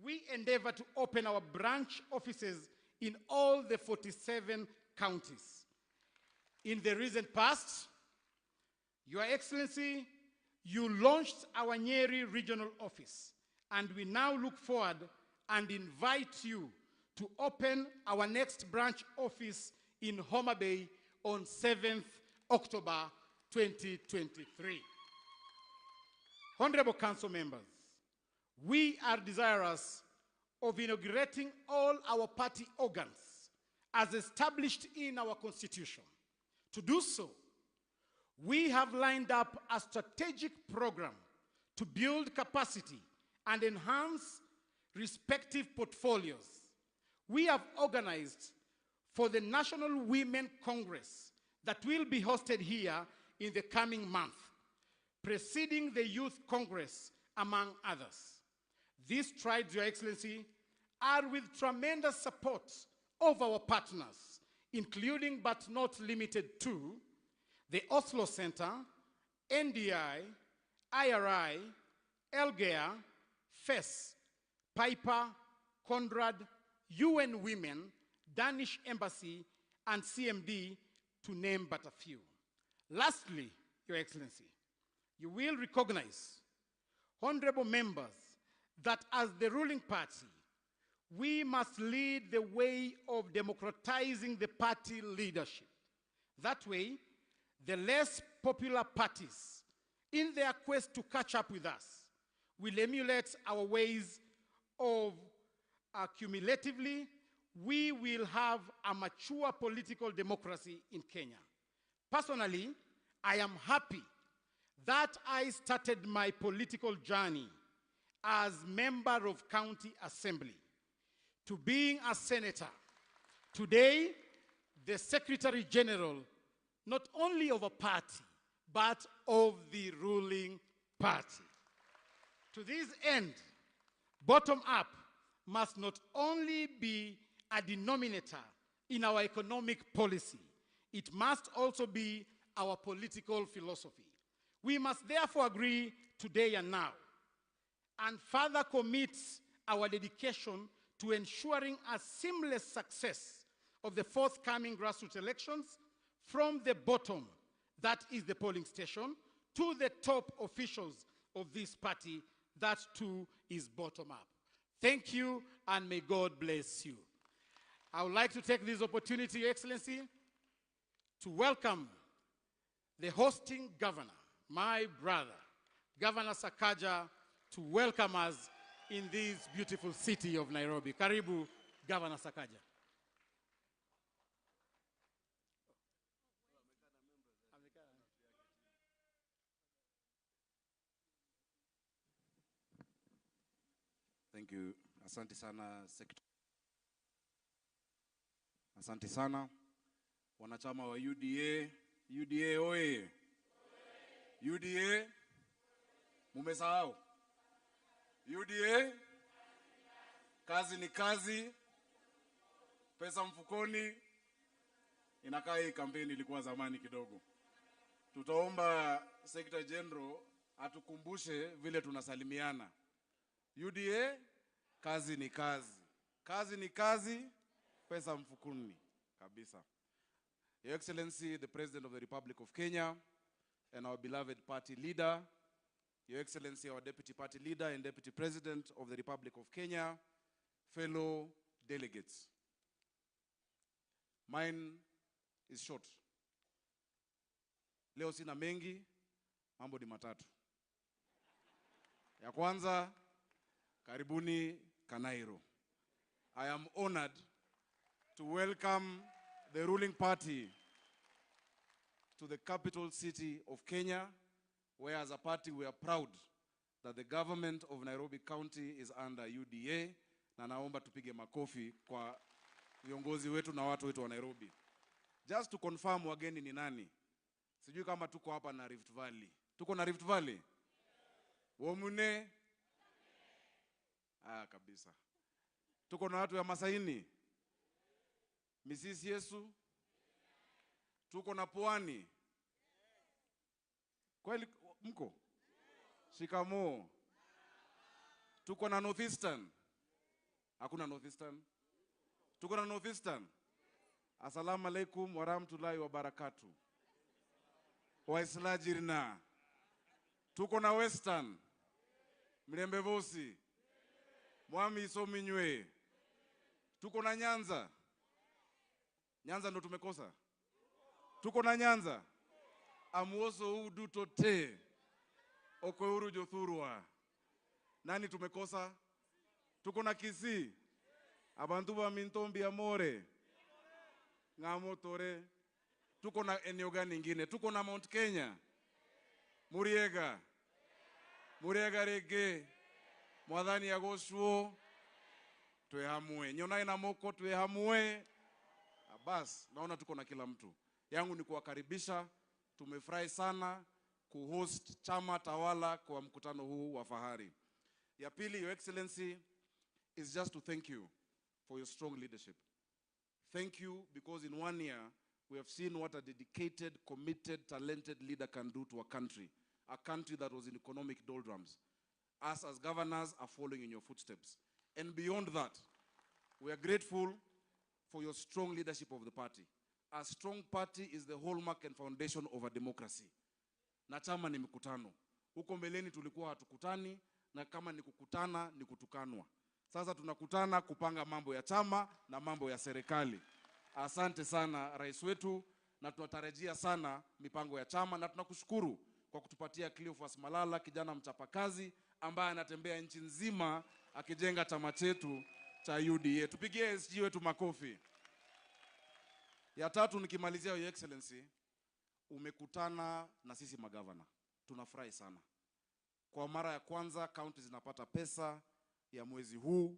we endeavor to open our branch offices in all the 47 counties. In the recent past, Your Excellency, you launched our Nyeri Regional Office, and we now look forward and invite you to open our next branch office in Homa Bay on 7th October 2023. Honorable Council members, we are desirous of inaugurating all our party organs as established in our constitution. To do so, we have lined up a strategic program to build capacity and enhance respective portfolios. We have organized for the National Women Congress that will be hosted here in the coming month, preceding the Youth Congress, among others. These strides, Your Excellency, are with tremendous support of our partners, including but not limited to the Oslo Center, NDI, IRI, Elgea, FES, Piper, Conrad, UN Women, Danish Embassy, and CMD, to name but a few. Lastly, Your Excellency, you will recognize, honorable members, that as the ruling party, we must lead the way of democratizing the party leadership. That way, the less popular parties, in their quest to catch up with us, will emulate our ways of accumulatively, we will have a mature political democracy in Kenya. Personally, I am happy that I started my political journey as member of County Assembly to being a senator. Today, the Secretary General, not only of a party, but of the ruling party. To this end, bottom up must not only be a denominator in our economic policy, it must also be our political philosophy. We must therefore agree today and now, and further commit our dedication to ensuring a seamless success of the forthcoming grassroots elections from the bottom, that is the polling station, to the top officials of this party, that too is bottom up. Thank you, and may God bless you. I would like to take this opportunity, Your Excellency, to welcome the hosting governor, my brother, Governor Sakaja, to welcome us in this beautiful city of Nairobi. Karibu, Governor Sakaja. Thank you. Asante sana, Secretary. Asante sana. Wanachama wa UDA, UDA oye. UDA, mumesahau. UDA, kazi ni kazi, pesa mfukoni. Inakaa hii kampeni ilikuwa zamani kidogo. Tutaomba Secretary General atukumbushe vile tunasalimiana. UDA, kazi ni kazi. Kazi ni kazi, pesa mfukoni kabisa. Your Excellency, the President of the Republic of Kenya, and our beloved party leader, Your Excellency, our Deputy Party Leader and Deputy President of the Republic of Kenya, fellow delegates. Mine is short. Leo sina mengi, mambo ni matatu. Ya kwanza, karibuni Kanairo. I am honored to welcome the ruling party to the capital city of Kenya, where as a party we are proud that the government of Nairobi County is under UDA, na naomba tupige makofi kwa viongozi wetu na watu wetu wa Nairobi. Just to confirm wageni ni nani. Sijui kama tuko hapa na Rift Valley. Tuko na Rift Valley? Womune? Ah, kabisa. Tuko na watu ya Masaini? Misisi Yesu? Tuko na Pwani? Kweli mko? Shikamoo. Tuko na Northeastern? Hakuna Northeastern. Tuko na Northeastern? Assalamu alaikum warahmatullahi wabarakatuh. Waislajirna. Tuko na Western. Mlembe vosi. Mwami isominywe. Tuko na Nyanza. Nyanza ndo tumekosa. Tuko na Nyanza. Amuoso uduto te. Okouru jothurwa. Nani tumekosa? Tuko na Kisii. Abantu ba Mintombi amore. Ngamotore. Tuko na eneo gani nyingine? Tuko na Mount Kenya. Muriega. Muriega rege. Mwathani agocwo. Twe hamwe. Nyona ina moko twe hamwe. Bas, naona tuko na kila mtu. Yangu ni kuwakaribisha. Tumefurahi sana kuhost chama tawala kwa mkutano huu wa fahari. Ya pili, Your Excellency, is just to thank you for your strong leadership. Thank you because in 1 year, we have seen what a dedicated, committed, talented leader can do to a country that was in economic doldrums. Us as governors are following in your footsteps. And beyond that, we are grateful for your strong leadership of the party. A strong party is the hallmark and foundation of a democracy. Na chama ni mikutano. Huko mbeleni tulikuwa hatukutani, na kama ni kukutana ni kutukanwa. Sasa tunakutana kupanga mambo ya chama na mambo ya serikali. Asante sana rais wetu, na tunatarajia sana mipango ya chama, na tunakushukuru kwa kutupatia Cleophas Malala, kijana mchapakazi ambaye anatembea nchi nzima akijenga chama chetu cha UDA. Tupigie SG wetu makofi. Ya tatu nikimalizia, Your Excellency, umekutana na sisi magavana. Tunafurahi sana. Kwa mara ya kwanza county zinapata pesa ya mwezi huu.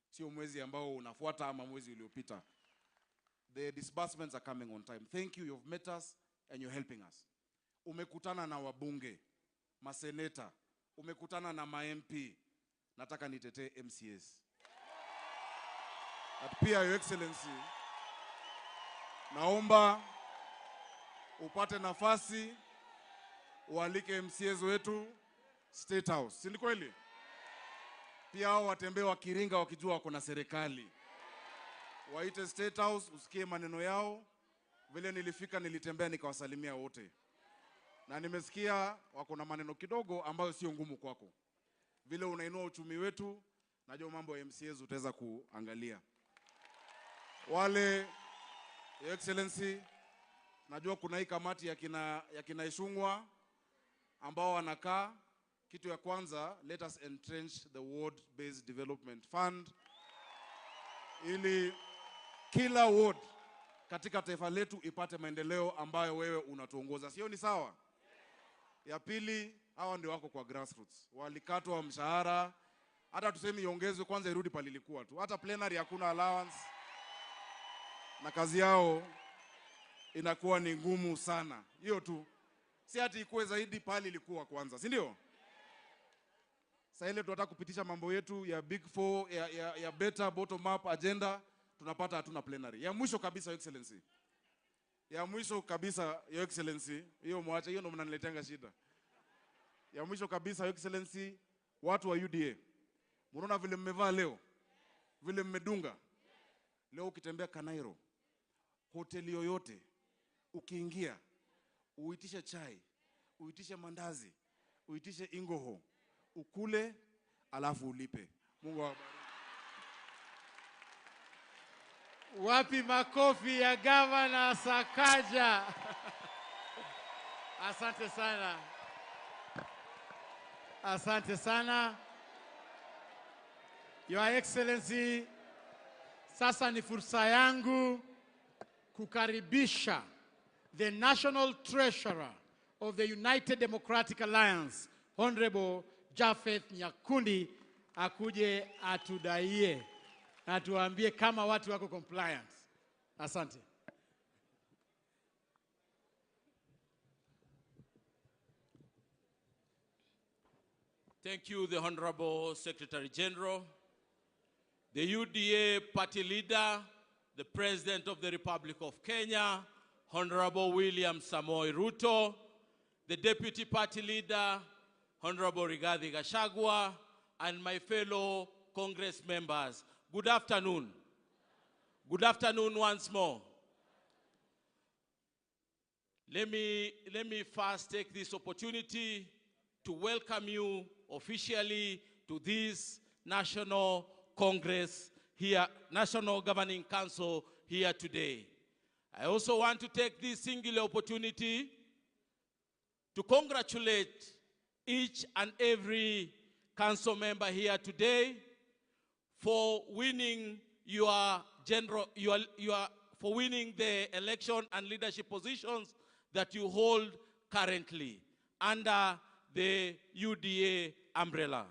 Sio mwezi ambao unafuata ama mwezi uliopita. The disbursements are coming on time. Thank you, you've met us and you're helping us. Umekutana na wabunge, maseneta, umekutana na ma MP. Nataka nitetee MCS. At pia, Your Excellency, naomba upate nafasi ualike MCS wetu State House. Si ni kweli? Pia hao watembee wakiringa wakijua wako na serikali. Waite State House usikie maneno yao. Vile nilifika nilitembea nikawasalimia wote. Na nimesikia wako na maneno kidogo ambayo sio ngumu kwako. Vile unainua uchumi wetu, najua mambo ya MCS utaweza kuangalia. Wale, Your Excellency, najua kuna hii kamati ya kina Ishungwa ambao wanakaa. Kitu ya kwanza, let us entrench the Ward Based Development Fund ili kila ward katika taifa letu ipate maendeleo ambayo wewe unatuongoza. Sio ni sawa? Ya pili, hawa ndio wako kwa grassroots. Walikatwa mshahara, hata tuseme iongezwe kwanza irudi palilikuwa tu. Hata plenary hakuna allowance. Na kazi yao inakuwa ni ngumu sana. Hiyo tu. Si ati ikuwe zaidi pale ilikuwa kwanza, si ndio? Sasa ile tunataka kupitisha mambo yetu ya Big Four, ya better bottom up agenda, tunapata hatuna plenary. Ya mwisho kabisa, Your Excellency. Ya mwisho kabisa, Your Excellency, hiyo mwache, hiyo ndo mnanileteanga shida. Ya mwisho kabisa, Your Excellency, watu wa UDA. Mnaona vile mmevaa leo? Vile mmedunga? Leo ukitembea Kanairo, hoteli yoyote, ukiingia, uitishe chai, uitishe mandazi, uitishe ingoho, ukule, alafu ulipe. Mungu awabariki. Wapi makofi ya Gavana Sakaja? Asante sana. Asante sana. Your Excellency, sasa ni fursa yangu kukaribisha the National Treasurer of the United Democratic Alliance, Honorable Japheth Nyakundi, akuje atudaie na tuambie kama watu wako compliant. Asante. Thank you, the Honorable Secretary General, the UDA party leader, the President of the Republic of Kenya, Honorable William Samoei Ruto, the Deputy Party Leader, Honorable Rigathi Gachagua, and my fellow Congress members. Good afternoon. Good afternoon once more. Let me first take this opportunity to welcome you officially to this National Congress here, National Governing Council here today. I also want to take this singular opportunity to congratulate each and every council member here today for winning for winning the election and leadership positions that you hold currently under the UDA umbrella.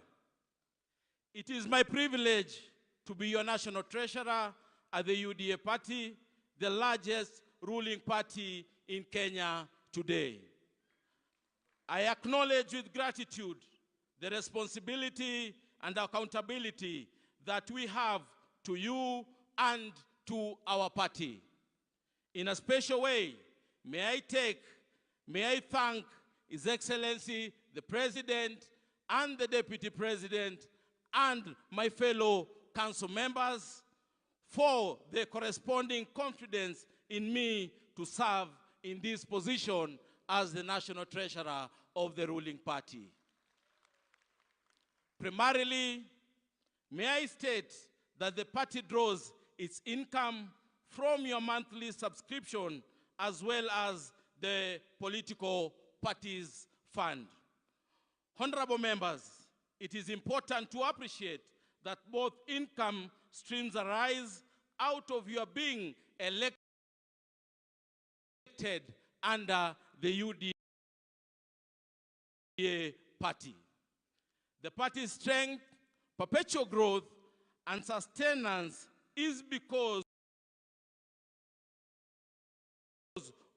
It is my privilege to be your national treasurer at the UDA party, the largest ruling party in Kenya today. I acknowledge with gratitude the responsibility and accountability that we have to you and to our party. In a special way, may I thank His Excellency, the President and the Deputy President and my fellow council members for the corresponding confidence in me to serve in this position as the National Treasurer of the ruling party. Primarily, may I state that the party draws its income from your monthly subscription as well as the political parties fund. Honorable members, it is important to appreciate that both income streams arise out of your being elected under the UDA party. The party's strength, perpetual growth, and sustenance is because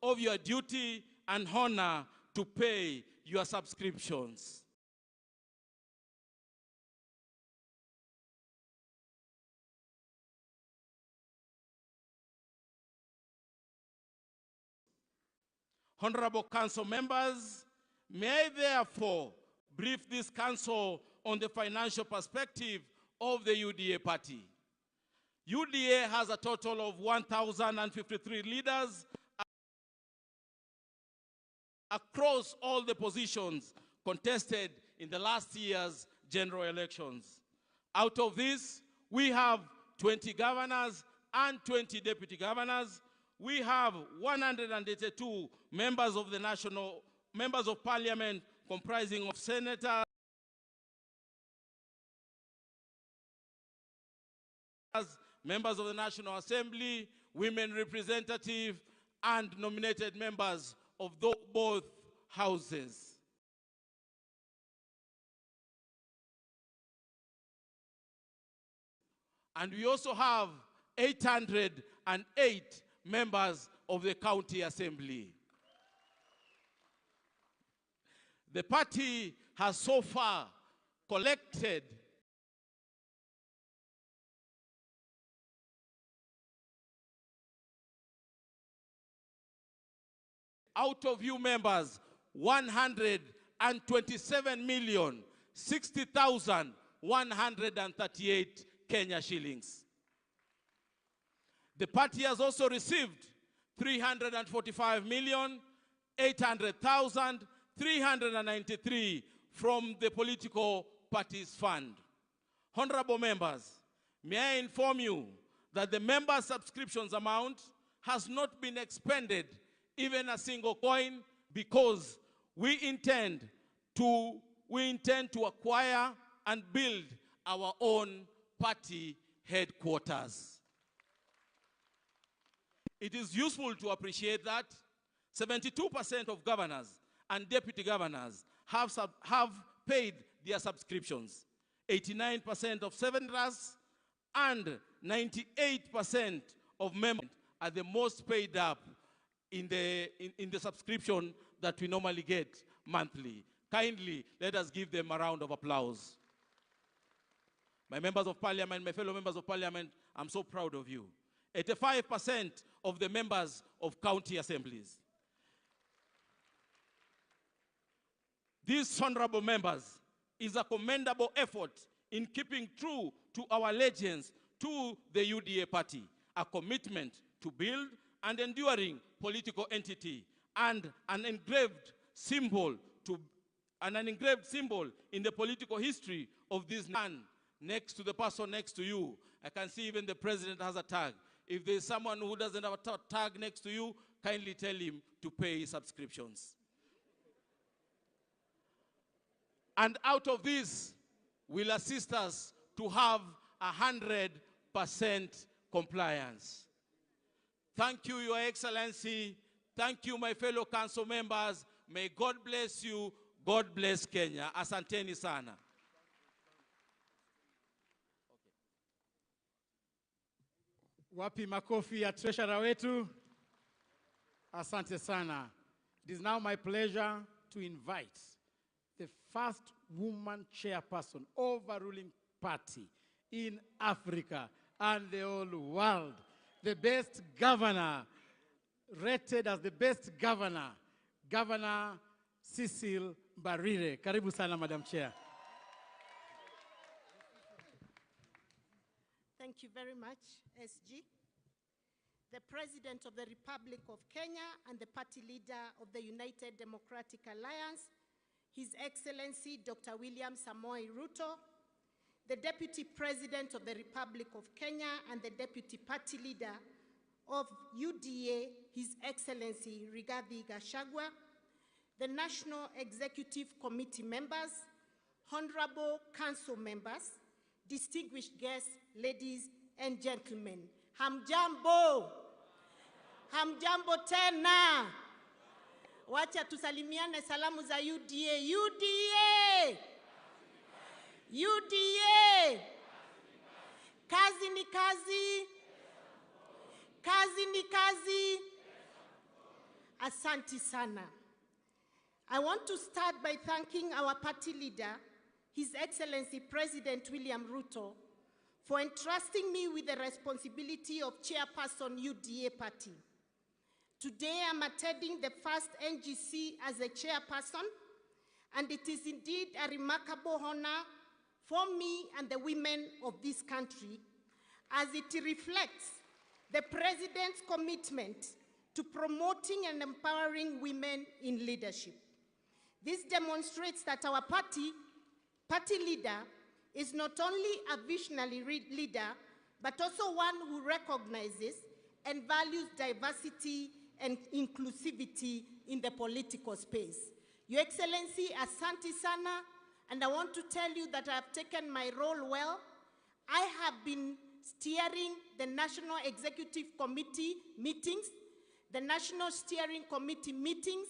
of your duty and honor to pay your subscriptions. Honorable Council members, may I therefore brief this council on the financial perspective of the UDA party. UDA has a total of 1,053 leaders across all the positions contested in the last year's general elections. Out of this, we have 20 governors and 20 deputy governors. We have 182 members of the national, members of parliament comprising of senators, members of the National Assembly, women representative, and nominated members of both houses. And we also have 808 members of the county assembly. The party has so far collected out of you members 127,060,138 Kenya shillings. The party has also received 345,800,393 from the Political Parties Fund. Honorable members, may I inform you that the member subscriptions amount has not been expended even a single coin, because we intend to acquire and build our own party headquarters. It is useful to appreciate that 72% of governors and deputy governors have paid their subscriptions, 89% of senators and 98% of members are the most paid up in the subscription that we normally get monthly. Kindly, let us give them a round of applause. My members of parliament, my fellow members of parliament, I'm so proud of you. 85% of the members of county assemblies. These honorable members is a commendable effort in keeping true to our allegiance to the UDA party, a commitment to build an enduring political entity and an engraved symbol in the political history of this man. Next to the person next to you, I can see even the president has a tag. If there's someone who doesn't have a tag next to you, kindly tell him to pay subscriptions. And out of this will assist us to have 100% compliance. Thank you, Your Excellency. Thank you, my fellow council members. May God bless you. God bless Kenya. Asanteni sana. Wapi makofi ya treasurer wetu. Asante sana. It is now my pleasure to invite the first woman chairperson of a ruling party in Africa and the whole world, the best governor, rated as the best governor, Governor Cecil Mbarire. Karibu sana, Madam Chair. Thank you very much, SG. The President of the Republic of Kenya and the party leader of the United Democratic Alliance, His Excellency Dr. William Samoei Ruto, the Deputy President of the Republic of Kenya and the Deputy Party Leader of UDA, His Excellency Rigathi Gachagua, the National Executive Committee members, Honorable Council members, distinguished guests, ladies and gentlemen. Hamjambo. Hamjambo tena. Wacha tusalimiane salamu za UDA. UDA! UDA! Kazi ni kazi. Kazi ni kazi. Asante sana. I want to start by thanking our party leader, His Excellency President William Ruto, for entrusting me with the responsibility of Chairperson UDA Party. Today, I'm attending the first NGC as a chairperson, and it is indeed a remarkable honor for me and the women of this country, as it reflects the President's commitment to promoting and empowering women in leadership. This demonstrates that our party leader is not only a visionary leader, but also one who recognizes and values diversity and inclusivity in the political space. Your Excellency, asante sana, and I want to tell you that I have taken my role well. I have been steering the National Executive Committee meetings, the National Steering Committee meetings,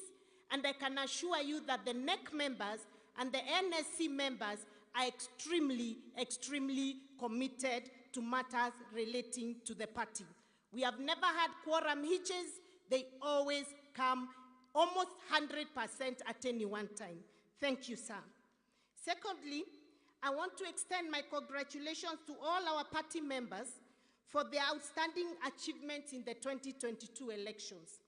and I can assure you that the NEC members and the NSC members are extremely, extremely committed to matters relating to the party. We have never had quorum hitches. They always come almost 100% at any one time. Thank you, sir. Secondly, I want to extend my congratulations to all our party members for their outstanding achievements in the 2022 elections.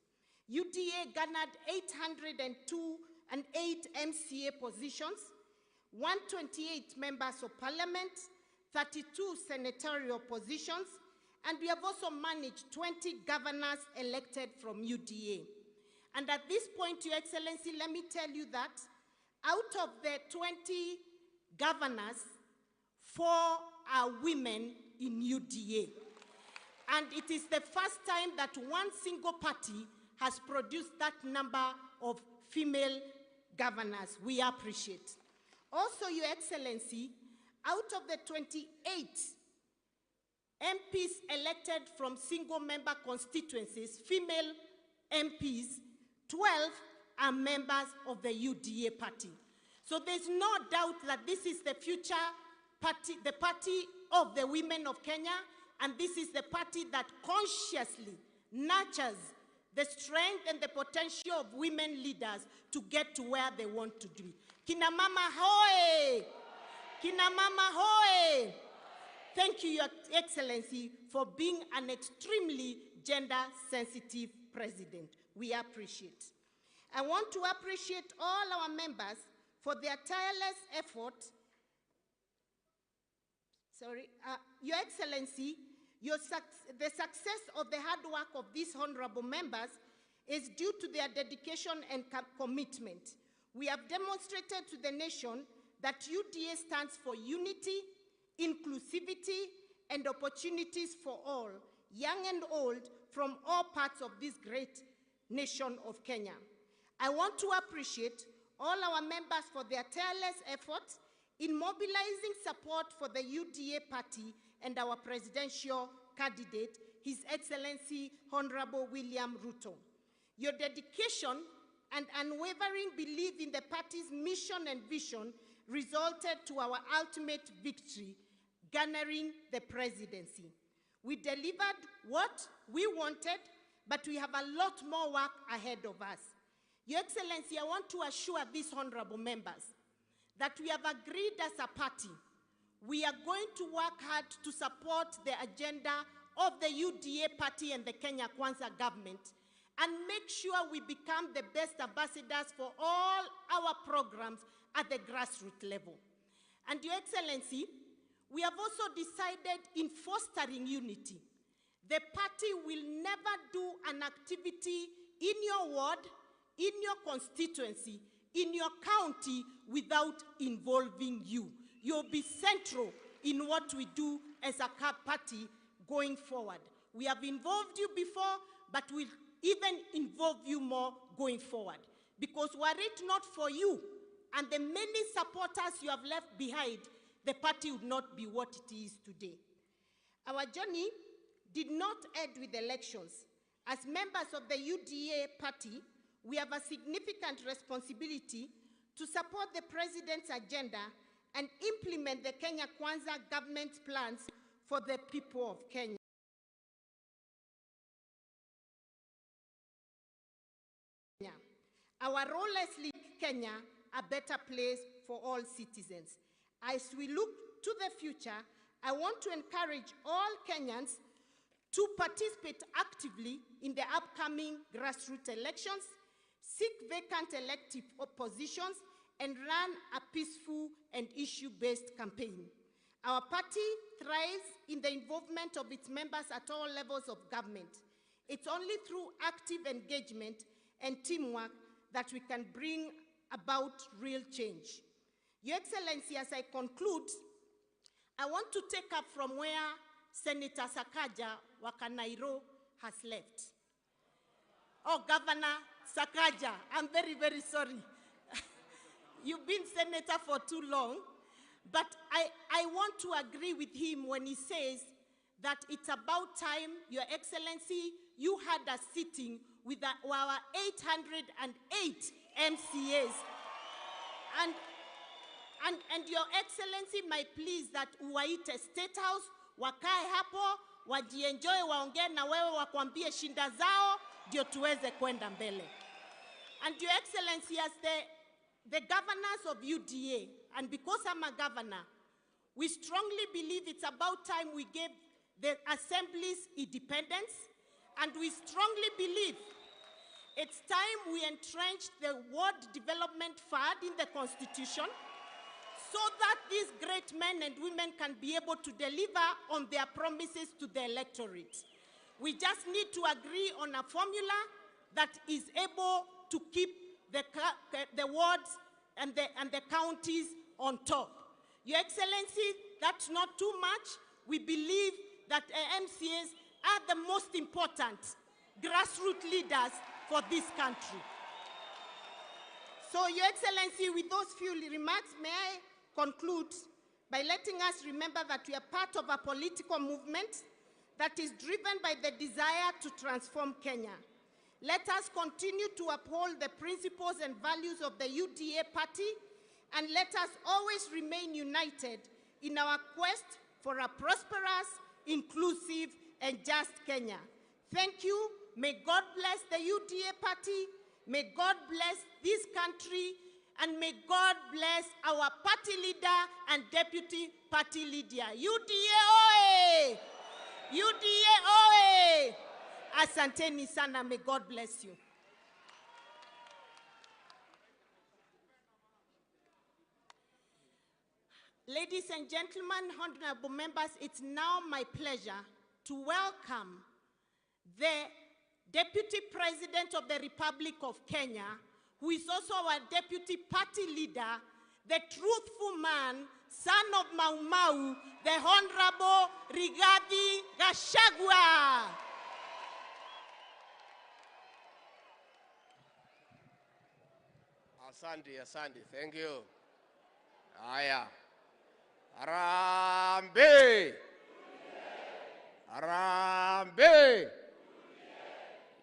UDA garnered 802 and 8 MCA positions, 128 members of parliament, 32 senatorial positions, and we have also managed 20 governors elected from UDA. And at this point, Your Excellency, let me tell you that out of the 20 governors, 4 are women in UDA. And it is the first time that one single party has produced that number of female governors. We appreciate. Also, Your Excellency, out of the 28 MPs elected from single-member constituencies, female MPs, 12 are members of the UDA party. So there's no doubt that this is the future party, the party of the women of Kenya, and this is the party that consciously nurtures the strength and the potential of women leaders to get to where they want to be. Kina mama hoe! Kina mama hoe! Thank you, Your Excellency, for being an extremely gender-sensitive president. We appreciate. I want to appreciate all our members for their tireless effort. Your Excellency, the success of the hard work of these honorable members is due to their dedication and commitment. We have demonstrated to the nation that UDA stands for unity, inclusivity, and opportunities for all, young and old, from all parts of this great nation of Kenya. I want to appreciate all our members for their tireless efforts in mobilizing support for the UDA party and our presidential candidate, His Excellency Honorable William Ruto. Your dedication and unwavering belief in the party's mission and vision resulted to our ultimate victory, garnering the presidency. We delivered what we wanted, but we have a lot more work ahead of us. Your Excellency, I want to assure these honorable members that we have agreed as a party we are going to work hard to support the agenda of the UDA party and the Kenya Kwanza government and make sure we become the best ambassadors for all our programs at the grassroots level. And Your Excellency, we have also decided in fostering unity. The party will never do an activity in your ward, in your constituency, in your county without involving you. You'll be central in what we do as a party going forward. We have involved you before, but we'll even involve you more going forward. Because were it not for you and the many supporters you have left behind, the party would not be what it is today. Our journey did not end with elections. As members of the UDA party, we have a significant responsibility to support the president's agenda and implement the Kenya Kwanza government's plans for the people of Kenya. Our role as Lead Kenya, a better place for all citizens. As we look to the future, I want to encourage all Kenyans to participate actively in the upcoming grassroots elections, seek vacant elective positions, and run a peaceful and issue-based campaign. Our party thrives in the involvement of its members at all levels of government. It's only through active engagement and teamwork that we can bring about real change. Your Excellency, as I conclude, I want to take up from where Senator Sakaja Wakanairo has left. Oh, Governor Sakaja, I'm very, very sorry. You've been senator for too long, but I want to agree with him when he says that it's about time, Your Excellency, you had a sitting with our 808 MCAs. And Your Excellency, my pleas that uwaite State House, wakae hapo, wajienjoy, waongee na wewe, wakwambie shinda zao, ndio tuweze kwenda mbele. And Your Excellency, as the the governors of UDA, and because I'm a governor, we strongly believe it's about time we gave the assemblies independence, and we strongly believe it's time we entrenched the Ward Development Fund in the Constitution so that these great men and women can be able to deliver on their promises to the electorate. We just need to agree on a formula that is able to keep the wards and the counties on top. Your Excellency, that's not too much. We believe that MCAs are the most important grassroots leaders for this country. So, Your Excellency, with those few remarks, may I conclude by letting us remember that we are part of a political movement that is driven by the desire to transform Kenya. Let us continue to uphold the principles and values of the UDA party, and let us always remain united in our quest for a prosperous, inclusive, and just Kenya. Thank you. May God bless the UDA party. May God bless this country. And may God bless our party leader and deputy party leader. UDA oe! UDA oe! Asanteni sana. May God bless you. Ladies and gentlemen, honorable members, it's now my pleasure to welcome the Deputy President of the Republic of Kenya, who is also our deputy party leader, the truthful man, son of Mau Mau, the Honorable Rigathi Gachagua. Asante, asante. Thank you. Haya. Harambee! Harambee!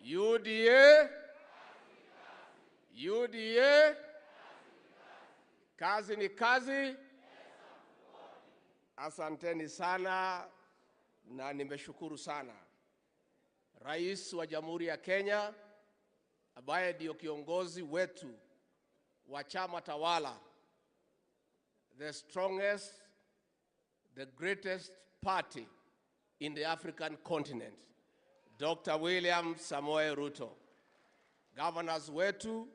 UDA! UDA! Kazi ni kazi. Asanteni sana na nimeshukuru sana. Rais wa Jamhuri ya Kenya ambaye ndio kiongozi wetu wa chama tawala, the strongest, the greatest party in the African continent, Dr. William Samoei Ruto. Governors wetu,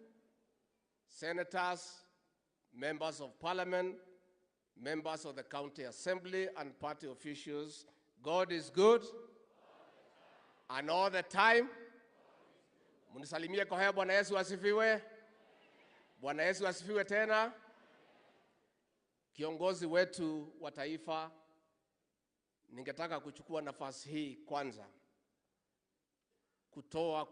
senators, members of parliament, members of the county assembly and party officials, God is good and all the time. Munisalimie kwa haya. Bwana Yesu asifiwe. Bwana Yesu asifiwe tena. Kiongozi wetu wa taifa, ningetaka kuchukua nafasi hii kwanza kutoa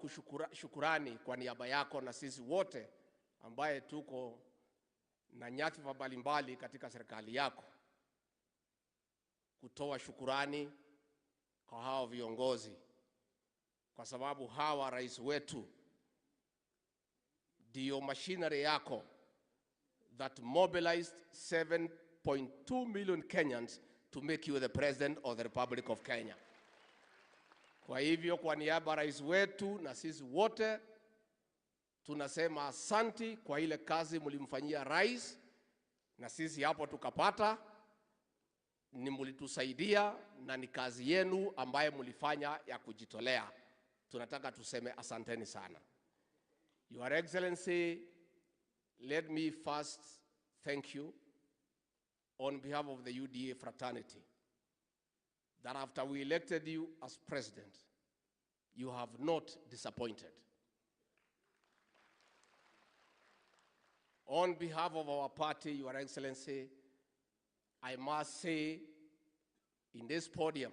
shukurani kwa niaba yako na sisi wote ambaye tuko na nyadhifa mbalimbali katika serikali yako, kutoa shukurani kwa hao viongozi, kwa sababu hawa rais wetu ndio machinery yako that mobilized 7.2 million Kenyans to make you the president of the Republic of Kenya. Kwa hivyo kwa niaba rais wetu na sisi wote tunasema asanti kwa ile kazi mlimfanyia rais, na sisi hapo tukapata, ni mlitusaidia na ni kazi yenu ambaye mlifanya ya kujitolea. Tunataka tuseme asanteni sana. Your Excellency, let me first thank you on behalf of the UDA fraternity that after we elected you as president, you have not disappointed. On behalf of our party, Your Excellency, I must say in this podium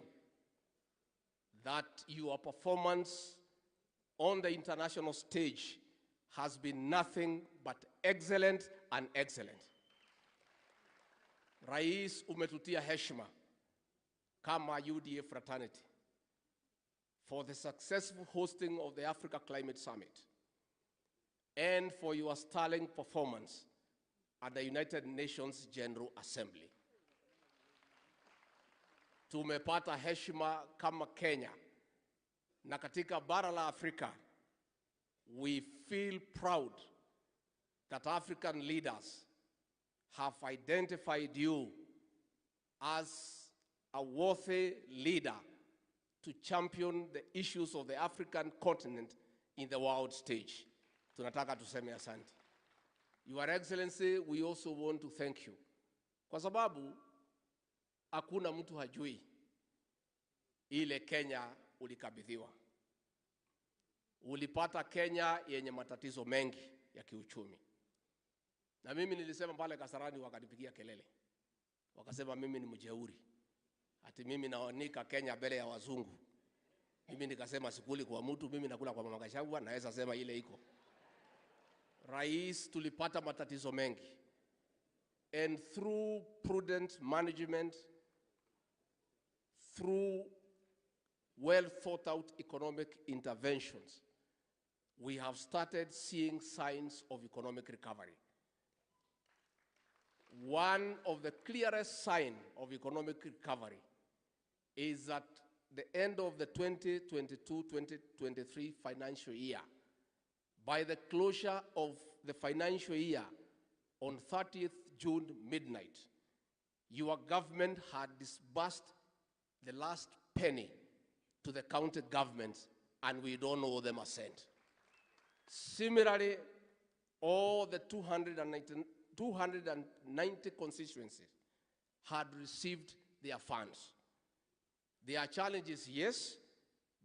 that your performance on the international stage has been nothing but excellent and excellent. Rais, umetutia heshima kama UDA fraternity for the successful hosting of the Africa Climate Summit and for your sterling performance at the United Nations General Assembly. Tumepata heshima kama Kenya na katika bara la Afrika. We feel proud that African leaders have identified you as a worthy leader to champion the issues of the African continent in the world stage. Tunataka tuseme asante. Your Excellency, we also want to thank you. Kwa sababu hakuna mtu hajui ile Kenya ulikabidhiwa. Ulipata Kenya yenye matatizo mengi ya kiuchumi. Na mimi nilisema pale Kasarani, wakanipigia kelele. Wakasema mimi ni mjeuri. Ati mimi naonika Kenya mbele ya wazungu. Mimi nikasema sikuli kwa mtu, mimi nakula kwa mama Gachagua, naweza sema ile iko. Rais, tulipata matatizo mengi. And through prudent management, through well thought out economic interventions, we have started seeing signs of economic recovery. One of the clearest signs of economic recovery is at the end of the 2022-2023 financial year, by the closure of the financial year on 30th June midnight, your government had disbursed the last penny to the county governments, and we don't owe them a cent. Similarly, all the 290 constituencies had received their funds. There are challenges, yes,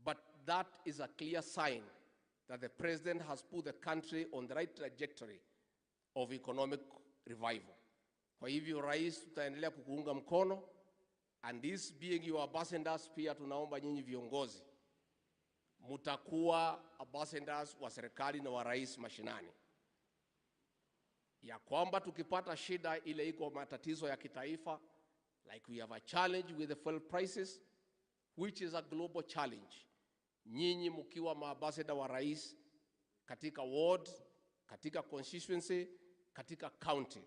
but that is a clear sign that the president has put the country on the right trajectory of economic revival. Kwa hivyo, Rais, tutaendelea kukuunga mkono, and this being your ambassadors, pia tunaomba nyinyi viongozi mutakuwa ambassadors wa serikali na wa rais mashinani, ya kwamba tukipata shida ile iko matatizo ya kitaifa, like we have a challenge with the fuel prices, which is a global challenge. Nyinyi mkiwa maambassador wa rais katika ward, katika constituency, katika county,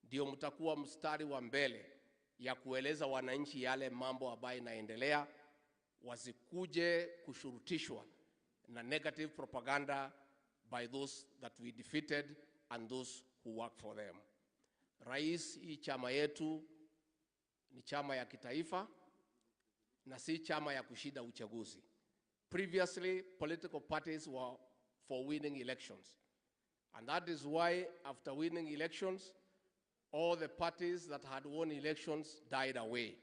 ndio mtakuwa mstari wa mbele ya kueleza wananchi yale mambo ambayo inaendelea, wasikuje kushurutishwa na negative propaganda by those that we defeated and those who work for them. Rais, hii chama yetu ni chama ya kitaifa na si chama ya kushinda uchaguzi. Previously, political parties were for winning elections. And that is why after winning elections, all the parties that had won elections died away.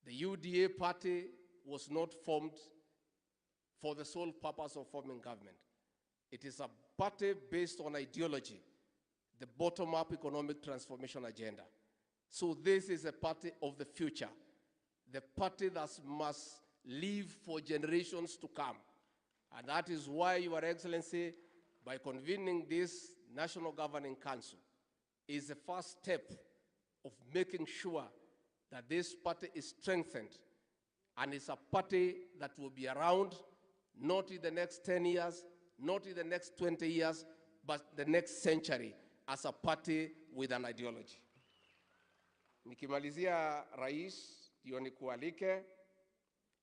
The UDA party was not formed for the sole purpose of forming government. It is a party based on ideology, the bottom-up economic transformation agenda. So this is a party of the future, the party that must live for generations to come. And that is why, Your Excellency, by convening this National Governing Council, is the first step of making sure that this party is strengthened and it's a party that will be around not in the next 10 years, not in the next 20 years, but the next century as a party with an ideology. Nikimalizia, Rais, ndio nikualike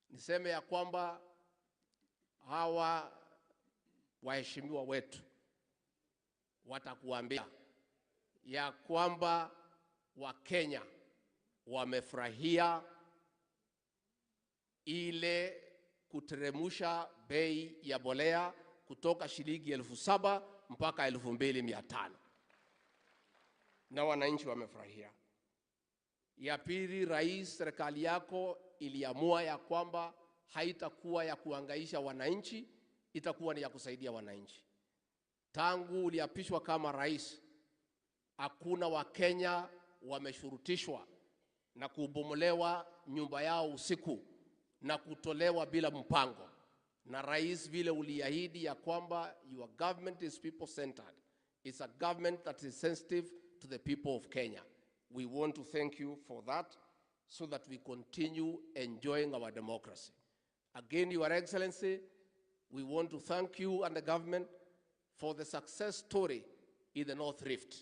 niseme ya kwamba hawa waheshimiwa wetu watakuambia ya kwamba Wakenya wamefurahia ile kuteremusha bei ya bolea kutoka shilingi 7,000 mpaka 2,500, na wananchi wamefurahia. Ya pili, Rais, serikali yako iliamua ya kwamba haitakuwa ya kuangaisha wananchi, itakuwa ni ya kusaidia wananchi. Tangu uliapishwa kama rais, hakuna Wakenya wameshurutishwa na kubomolewa nyumba yao usiku na kutolewa bila mpango. Na rais, vile uliahidi ya kwamba your government is people centered. It's a government that is sensitive to the people of Kenya. We want to thank you for that so that we continue enjoying our democracy. Again, Your Excellency, we want to thank you and the government for the success story in the North Rift.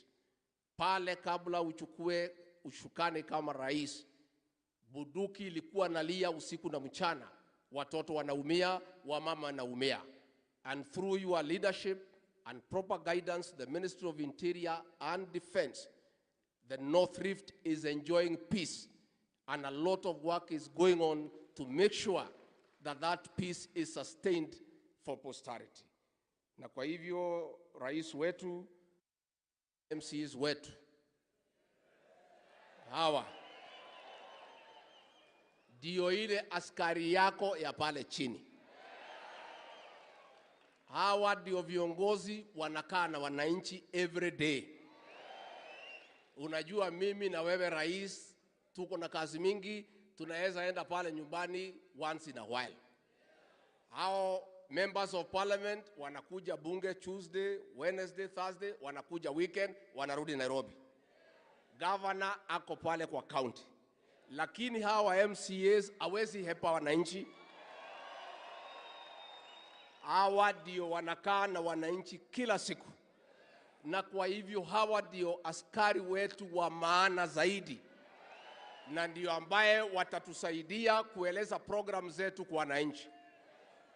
Pale kabla uchukue ushukani kama rais, buduki ilikuwa nalia usiku na mchana, watoto wanaumia, wamama wanaumia. And through your leadership and proper guidance, the Ministry of Interior and Defense, the North Rift is enjoying peace, and a lot of work is going on to make sure that that peace is sustained for posterity. Na kwa hivyo rais wetu, MCs wetu hawa ndio ile askari yako ya pale chini. Hawa ndio viongozi wanakaa na wananchi every day. Unajua mimi na wewe rais tuko na kazi mingi, tunaweza enda pale nyumbani once in a while. Hao members of parliament wanakuja bunge Tuesday, Wednesday, Thursday, wanakuja weekend, wanarudi Nairobi. Governor ako pale kwa county. Lakini hawa MCAs hawezi hepa wananchi. Hawa ndio wanakaa na wananchi kila siku. Na kwa hivyo hawa ndio askari wetu wa maana zaidi. Na ndio ambaye watatusaidia kueleza program zetu kwa wananchi.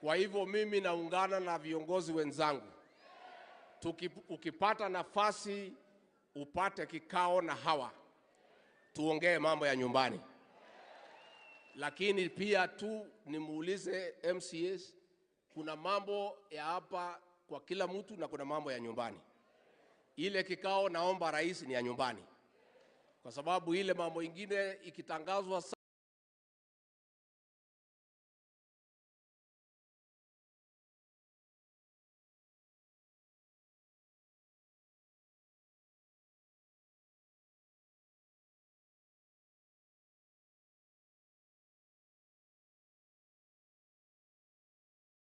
Kwa hivyo mimi naungana na viongozi wenzangu. Ukipata nafasi upate kikao na hawa, tuongee mambo ya nyumbani. Lakini pia tu nimuulize MCAs, kuna mambo ya hapa kwa kila mtu na kuna mambo ya nyumbani. Ile kikao naomba rais ni ya nyumbani, kwa sababu ile mambo ingine ikitangazwa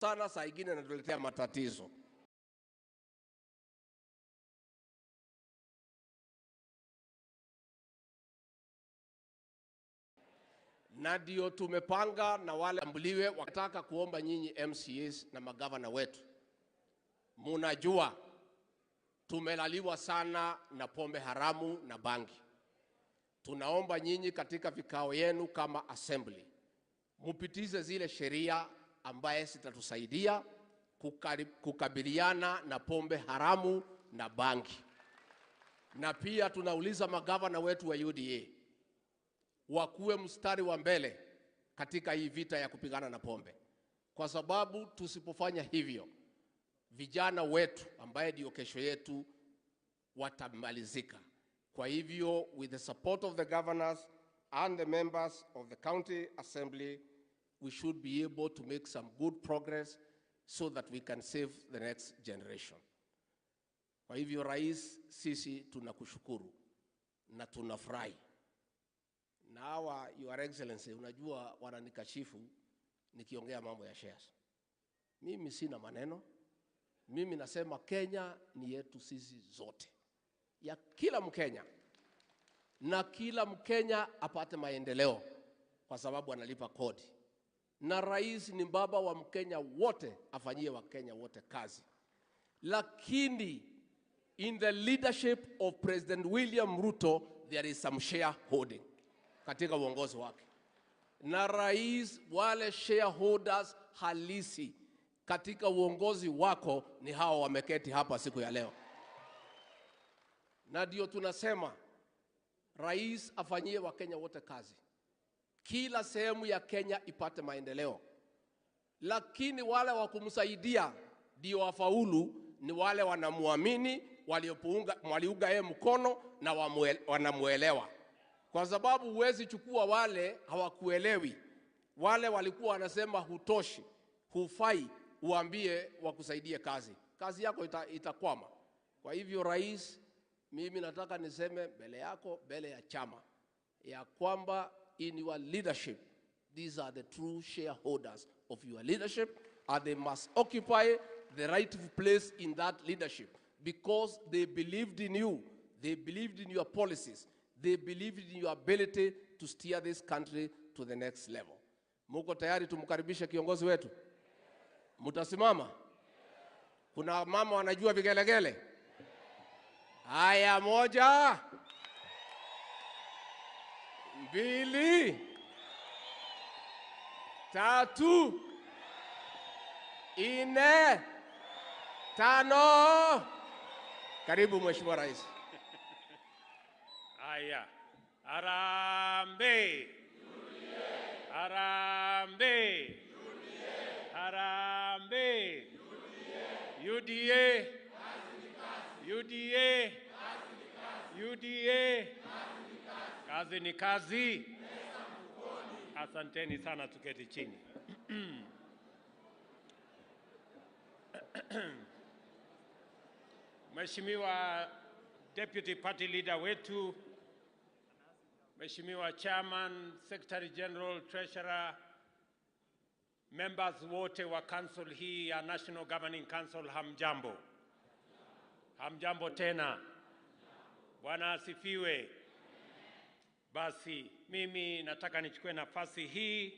sana, saa ingine inatuletea matatizo. Na ndio tumepanga na wale ambuliwe wataka kuomba nyinyi MCAs na magavana wetu. Munajua tumelaliwa sana na pombe haramu na bangi. Tunaomba nyinyi katika vikao yenu kama assembly mupitize zile sheria ambaye zitatusaidia kukabiliana na pombe haramu na bangi. Na pia tunauliza magavana wetu wa UDA wakuwe mstari wa mbele katika hii vita ya kupigana na pombe. Kwa sababu tusipofanya hivyo, vijana wetu ambaye ndio kesho yetu watamalizika. Kwa hivyo, with the support of the governors and the members of the county assembly, we should be able to make some good progress so that we can save the next generation. Kwa hivyo rais, sisi tunakushukuru na tunafurahi. Na hawa, Your Excellency, unajua wananikashifu nikiongea mambo ya shares. Mimi sina maneno. Mimi nasema Kenya ni yetu sisi zote, ya kila Mkenya. Na kila Mkenya apate maendeleo kwa sababu analipa kodi. Na rais ni baba wa Mkenya wote, afanyie Wakenya wote kazi. Lakini in the leadership of President William Ruto there is some shareholding katika uongozi wake. Na rais, wale shareholders halisi katika uongozi wako ni hao wameketi hapa siku ya leo. Na ndio tunasema rais afanyie Wakenya wote kazi. Kila sehemu ya Kenya ipate maendeleo. Lakini wale wa kumsaidia ndio wafaulu ni wale wanamuamini, waliunga yeye mkono na wanamuelewa. Kwa sababu huwezi chukua wale hawakuelewi. Wale walikuwa wanasema hutoshi, hufai, uambie wakusaidie kazi. Kazi yako itakwama. Kwa hivyo rais, mimi nataka niseme mbele yako, mbele ya chama, ya kwamba in your leadership, these are the true shareholders of your leadership, and they must occupy the rightful place in that leadership because they believed in you, they believed in your policies, they believed in your ability to steer this country to the next level. Muko tayari tumkaribishe kiongozi wetu? Mutasimama? Kuna mama wanajua vigelegele? Haya, 1, 2, 3, 4, Tano. Karibu Mheshimiwa Rais. Haya. Harambee. Harambee. Harambee. UDA. UDA. UDA. Kazi ni kazi. Asanteni sana, tuketi chini. Mheshimiwa Deputy Party Leader wetu, Mheshimiwa Chairman, Secretary General, Treasurer, members wote wa council hii ya National Governing Council, hamjambo. Hamjambo tena. Bwana asifiwe. Basi mimi nataka nichukue nafasi hii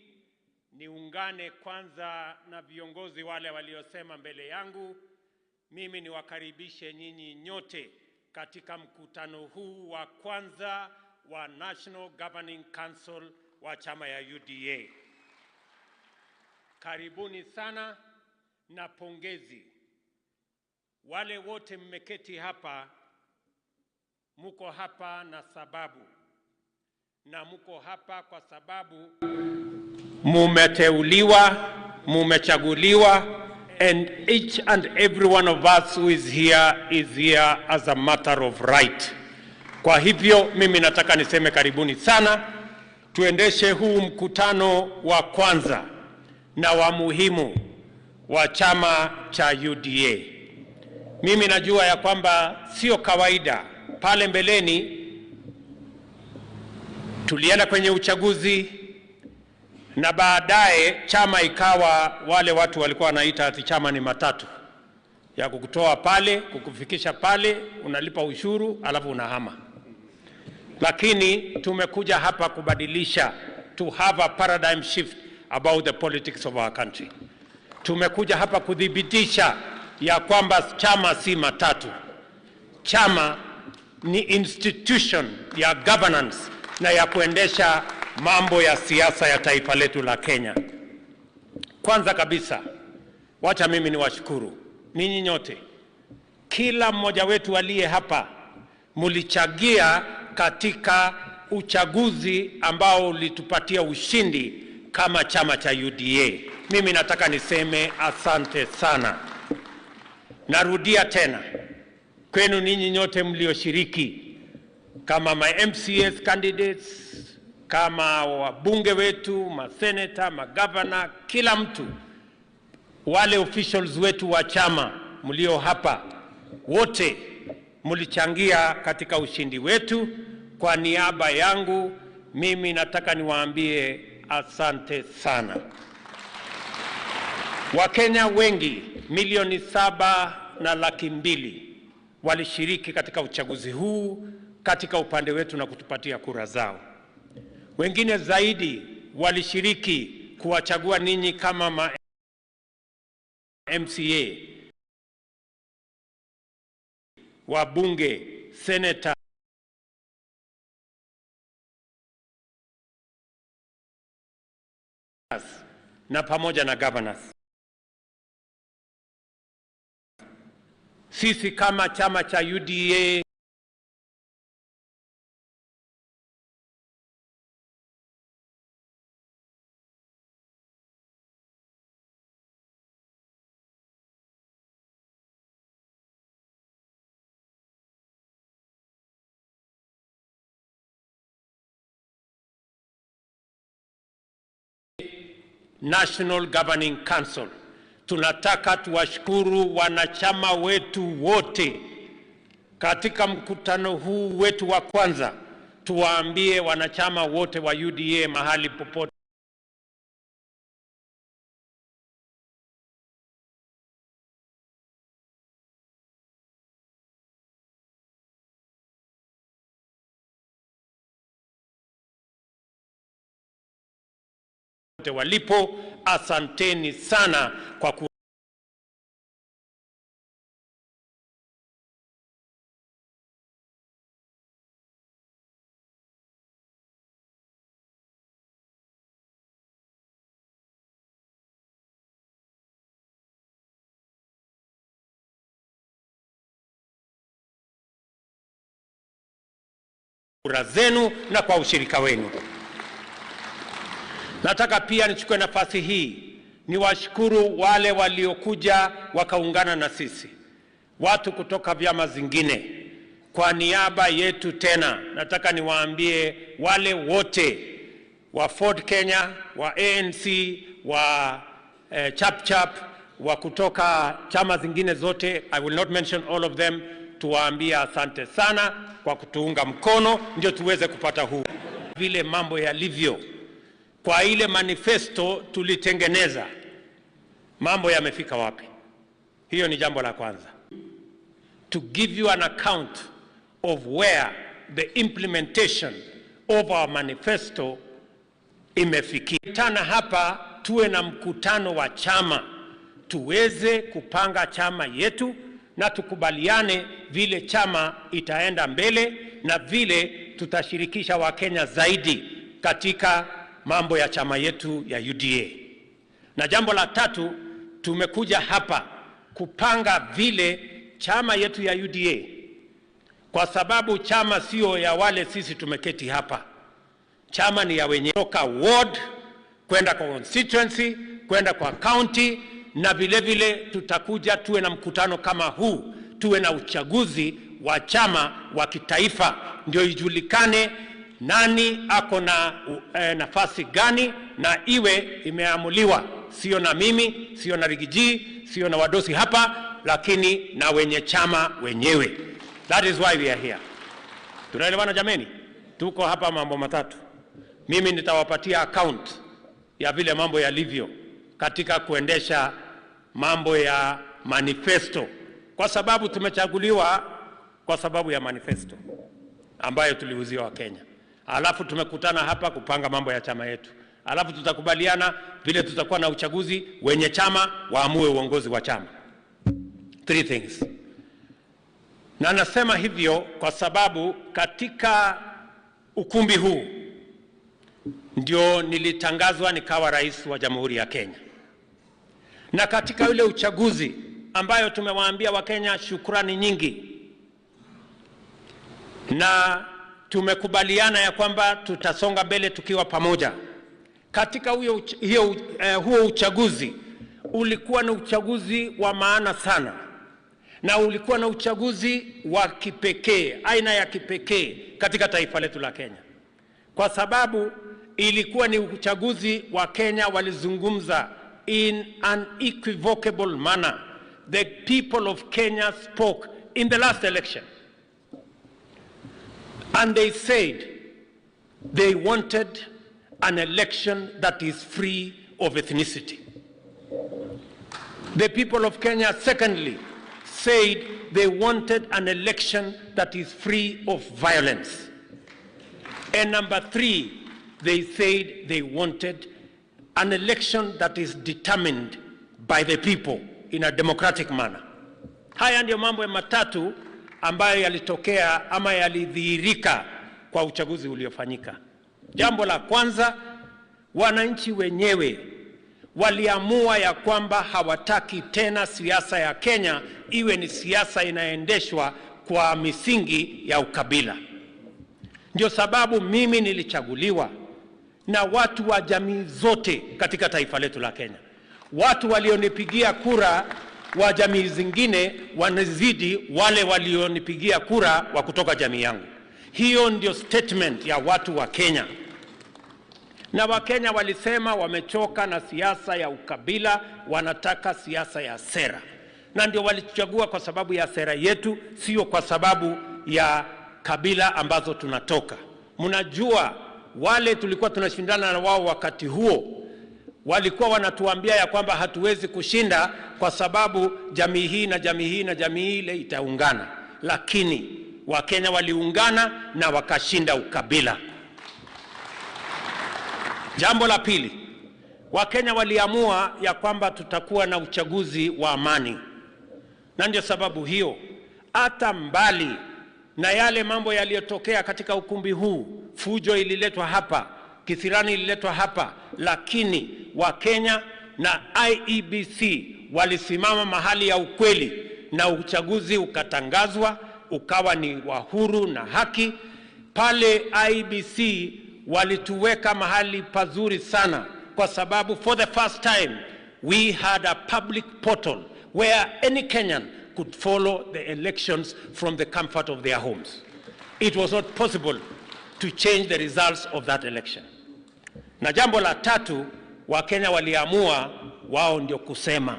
niungane kwanza na viongozi wale waliosema mbele yangu. Mimi niwakaribishe nyinyi nyote katika mkutano huu wa kwanza wa National Governing Council wa chama ya UDA. Karibuni sana na pongezi. Wale wote mmeketi hapa, muko hapa na sababu. Na muko hapa kwa sababu mumeteuliwa, mumechaguliwa, and each and every one of us who is here as a matter of right. Kwa hivyo mimi nataka niseme karibuni sana. Tuendeshe huu mkutano wa kwanza na wa muhimu wa chama cha UDA. Mimi najua ya kwamba sio kawaida. Pale mbeleni tulienda kwenye uchaguzi na baadaye chama ikawa wale watu walikuwa wanaita ati chama ni matatu ya kukutoa pale, kukufikisha pale, unalipa ushuru alafu unahama. Lakini tumekuja hapa kubadilisha, to have a paradigm shift about the politics of our country. Tumekuja hapa kudhibitisha ya kwamba chama si matatu. Chama ni institution ya governance na ya kuendesha mambo ya siasa ya taifa letu la Kenya. Kwanza kabisa, wacha mimi niwashukuru ninyi nyote. Kila mmoja wetu aliye hapa mulichangia katika uchaguzi ambao ulitupatia ushindi kama chama cha UDA. Mimi nataka niseme asante sana. Narudia tena kwenu ninyi nyote mlioshiriki kama my MCS candidates, kama wabunge wetu, maseneta, magavana, kila mtu, wale officials wetu wa chama mlio hapa, wote mlichangia katika ushindi wetu. Kwa niaba yangu mimi nataka niwaambie asante sana. Wakenya wengi 7,200,000 walishiriki katika uchaguzi huu katika upande wetu na kutupatia kura zao. Wengine zaidi walishiriki kuwachagua ninyi kama ma MCA, wabunge, senators na pamoja na governors. Sisi kama chama cha UDA National Governing Council, tunataka tuwashukuru wanachama wetu wote katika mkutano huu wetu wa kwanza. Tuwaambie wanachama wote wa UDA mahali popote walipo, asanteni sana kwa Kura zenu na kwa ushirika wenu. Nataka pia nichukue nafasi hii niwashukuru wale waliokuja wakaungana na sisi, watu kutoka vyama zingine. Kwa niaba yetu tena nataka niwaambie wale wote wa Ford Kenya, wa ANC, wa Chap Chap, wa kutoka chama zingine zote, I will not mention all of them, tuwaambie asante sana kwa kutuunga mkono ndio tuweze kupata huu. Vile mambo yalivyo kwa ile manifesto tulitengeneza, mambo yamefika wapi? Hiyo ni jambo la kwanza. To give you an account of where the implementation of our manifesto imefikia. Tana hapa tuwe na mkutano wa chama, tuweze kupanga chama yetu na tukubaliane vile chama itaenda mbele na vile tutashirikisha Wakenya zaidi katika mambo ya chama yetu ya UDA. Na jambo la tatu, tumekuja hapa kupanga vile chama yetu ya UDA, kwa sababu chama sio ya wale sisi tumeketi hapa. Chama ni ya wenyewe, toka ward kwenda kwa constituency, kwenda kwa county, na vile vile tutakuja tuwe na mkutano kama huu, tuwe na uchaguzi wa chama wa kitaifa, ndio ijulikane nani ako na nafasi gani, na iwe imeamuliwa sio na mimi, sio na Riggy G, sio na wadosi hapa, lakini na wenye chama wenyewe. That is why we are here. Tunaelewana jameni? Tuko hapa mambo matatu. Mimi nitawapatia account ya vile mambo yalivyo katika kuendesha mambo ya manifesto, kwa sababu tumechaguliwa kwa sababu ya manifesto ambayo tuliuziwa wa Kenya. Alafu tumekutana hapa kupanga mambo ya chama yetu. Alafu tutakubaliana vile tutakuwa na uchaguzi, wenye chama waamue uongozi wa chama. Three things. Na nasema hivyo kwa sababu katika ukumbi huu ndio nilitangazwa nikawa rais wa Jamhuri ya Kenya. Na katika ule uchaguzi ambayo tumewaambia Wakenya shukrani nyingi, na tumekubaliana ya kwamba tutasonga mbele tukiwa pamoja. Katika huo uchaguzi ulikuwa ni uchaguzi wa maana sana, na ulikuwa na uchaguzi wa kipekee, aina ya kipekee katika taifa letu la Kenya, kwa sababu ilikuwa ni uchaguzi wa Kenya walizungumza in an unequivocal manner. The people of Kenya spoke in the last election, and they said they wanted an election that is free of ethnicity. The people of Kenya, secondly, said they wanted an election that is free of violence. And number three, they said they wanted an election that is determined by the people in a democratic manner. Haya ndio mambo matatu ambayo yalitokea ama yalidhihirika kwa uchaguzi uliofanyika. Jambo la kwanza, wananchi wenyewe waliamua ya kwamba hawataki tena siasa ya Kenya iwe ni siasa inaendeshwa kwa misingi ya ukabila. Ndio sababu mimi nilichaguliwa na watu wa jamii zote katika taifa letu la Kenya. Watu walionipigia kura wa jamii zingine wanazidi wale walionipigia kura wa kutoka jamii yangu. Hiyo ndio statement ya watu wa Kenya. Na Wakenya walisema wamechoka na siasa ya ukabila, wanataka siasa ya sera. Na ndio walichagua kwa sababu ya sera yetu, sio kwa sababu ya kabila ambazo tunatoka. Mnajua wale tulikuwa tunashindana na wao wakati huo walikuwa wanatuambia ya kwamba hatuwezi kushinda kwa sababu jamii hii na jamii hii na jamii ile itaungana. Lakini Wakenya waliungana na wakashinda ukabila. Jambo la pili, Wakenya waliamua ya kwamba tutakuwa na uchaguzi wa amani. Na ndio sababu hiyo, hata mbali na yale mambo yaliyotokea katika ukumbi huu, fujo ililetwa hapa, kisirani ililetwa hapa, lakini Wakenya na IEBC walisimama mahali ya ukweli na uchaguzi ukatangazwa, ukawa ni wa huru na haki. Pale IEBC walituweka mahali pazuri sana, kwa sababu for the first time we had a public portal where any Kenyan could follow the elections from the comfort of their homes. It was not possible to change the results of that election. Na jambo la tatu, Wakenya waliamua wao ndio kusema.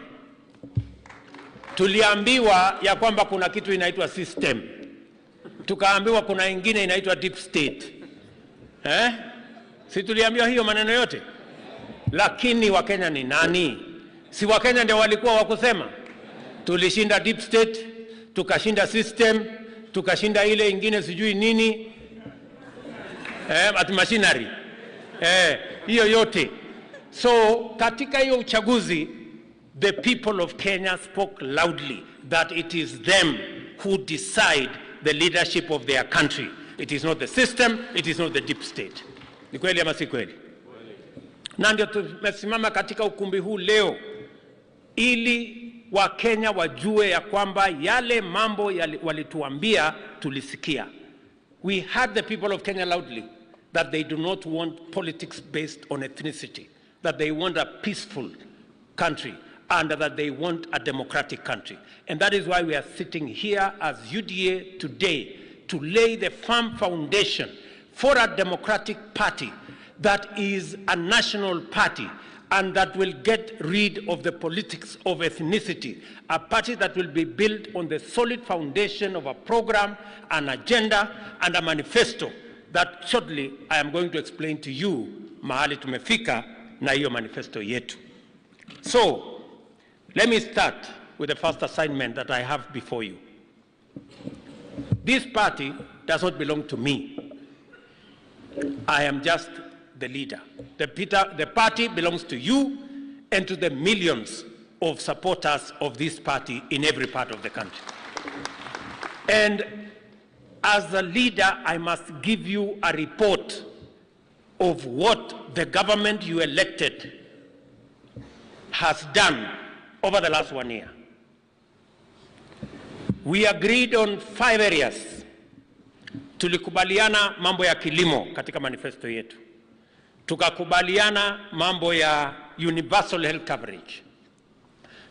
Tuliambiwa ya kwamba kuna kitu inaitwa system. Tukaambiwa kuna ingine inaitwa deep state. Si tuliambiwa hiyo maneno yote? Lakini Wakenya ni nani? Si Wakenya ndio walikuwa wakusema? Tulishinda deep state, tukashinda system, tukashinda ile ingine sijui nini, at machinery. Hiyo yote. So katika hiyo uchaguzi, the people of Kenya spoke loudly that it is them who decide the leadership of their country. It is not the system, it is not the deep state. Ni kweli ama si kweli? Na ndio tumesimama katika ukumbi huu leo ili Wakenya wajue ya kwamba yale mambo walituambia tulisikia. We heard the people of Kenya loudly that they do not want politics based on ethnicity, that they want a peaceful country and that they want a democratic country. And that is why we are sitting here as UDA today to lay the firm foundation for a democratic party that is a national party and that will get rid of the politics of ethnicity, a party that will be built on the solid foundation of a program, an agenda, and a manifesto that shortly I am going to explain to you mahali tumefika na hiyo manifesto yetu. So, let me start with the first assignment that I have before you. This party does not belong to me. I am just the leader. The party belongs to you and to the millions of supporters of this party in every part of the country. And as a leader, I must give you a report of what the government you elected has done over the last 1 year. We agreed on 5 areas. Tulikubaliana mambo ya kilimo katika manifesto yetu. Tukakubaliana mambo ya universal health coverage.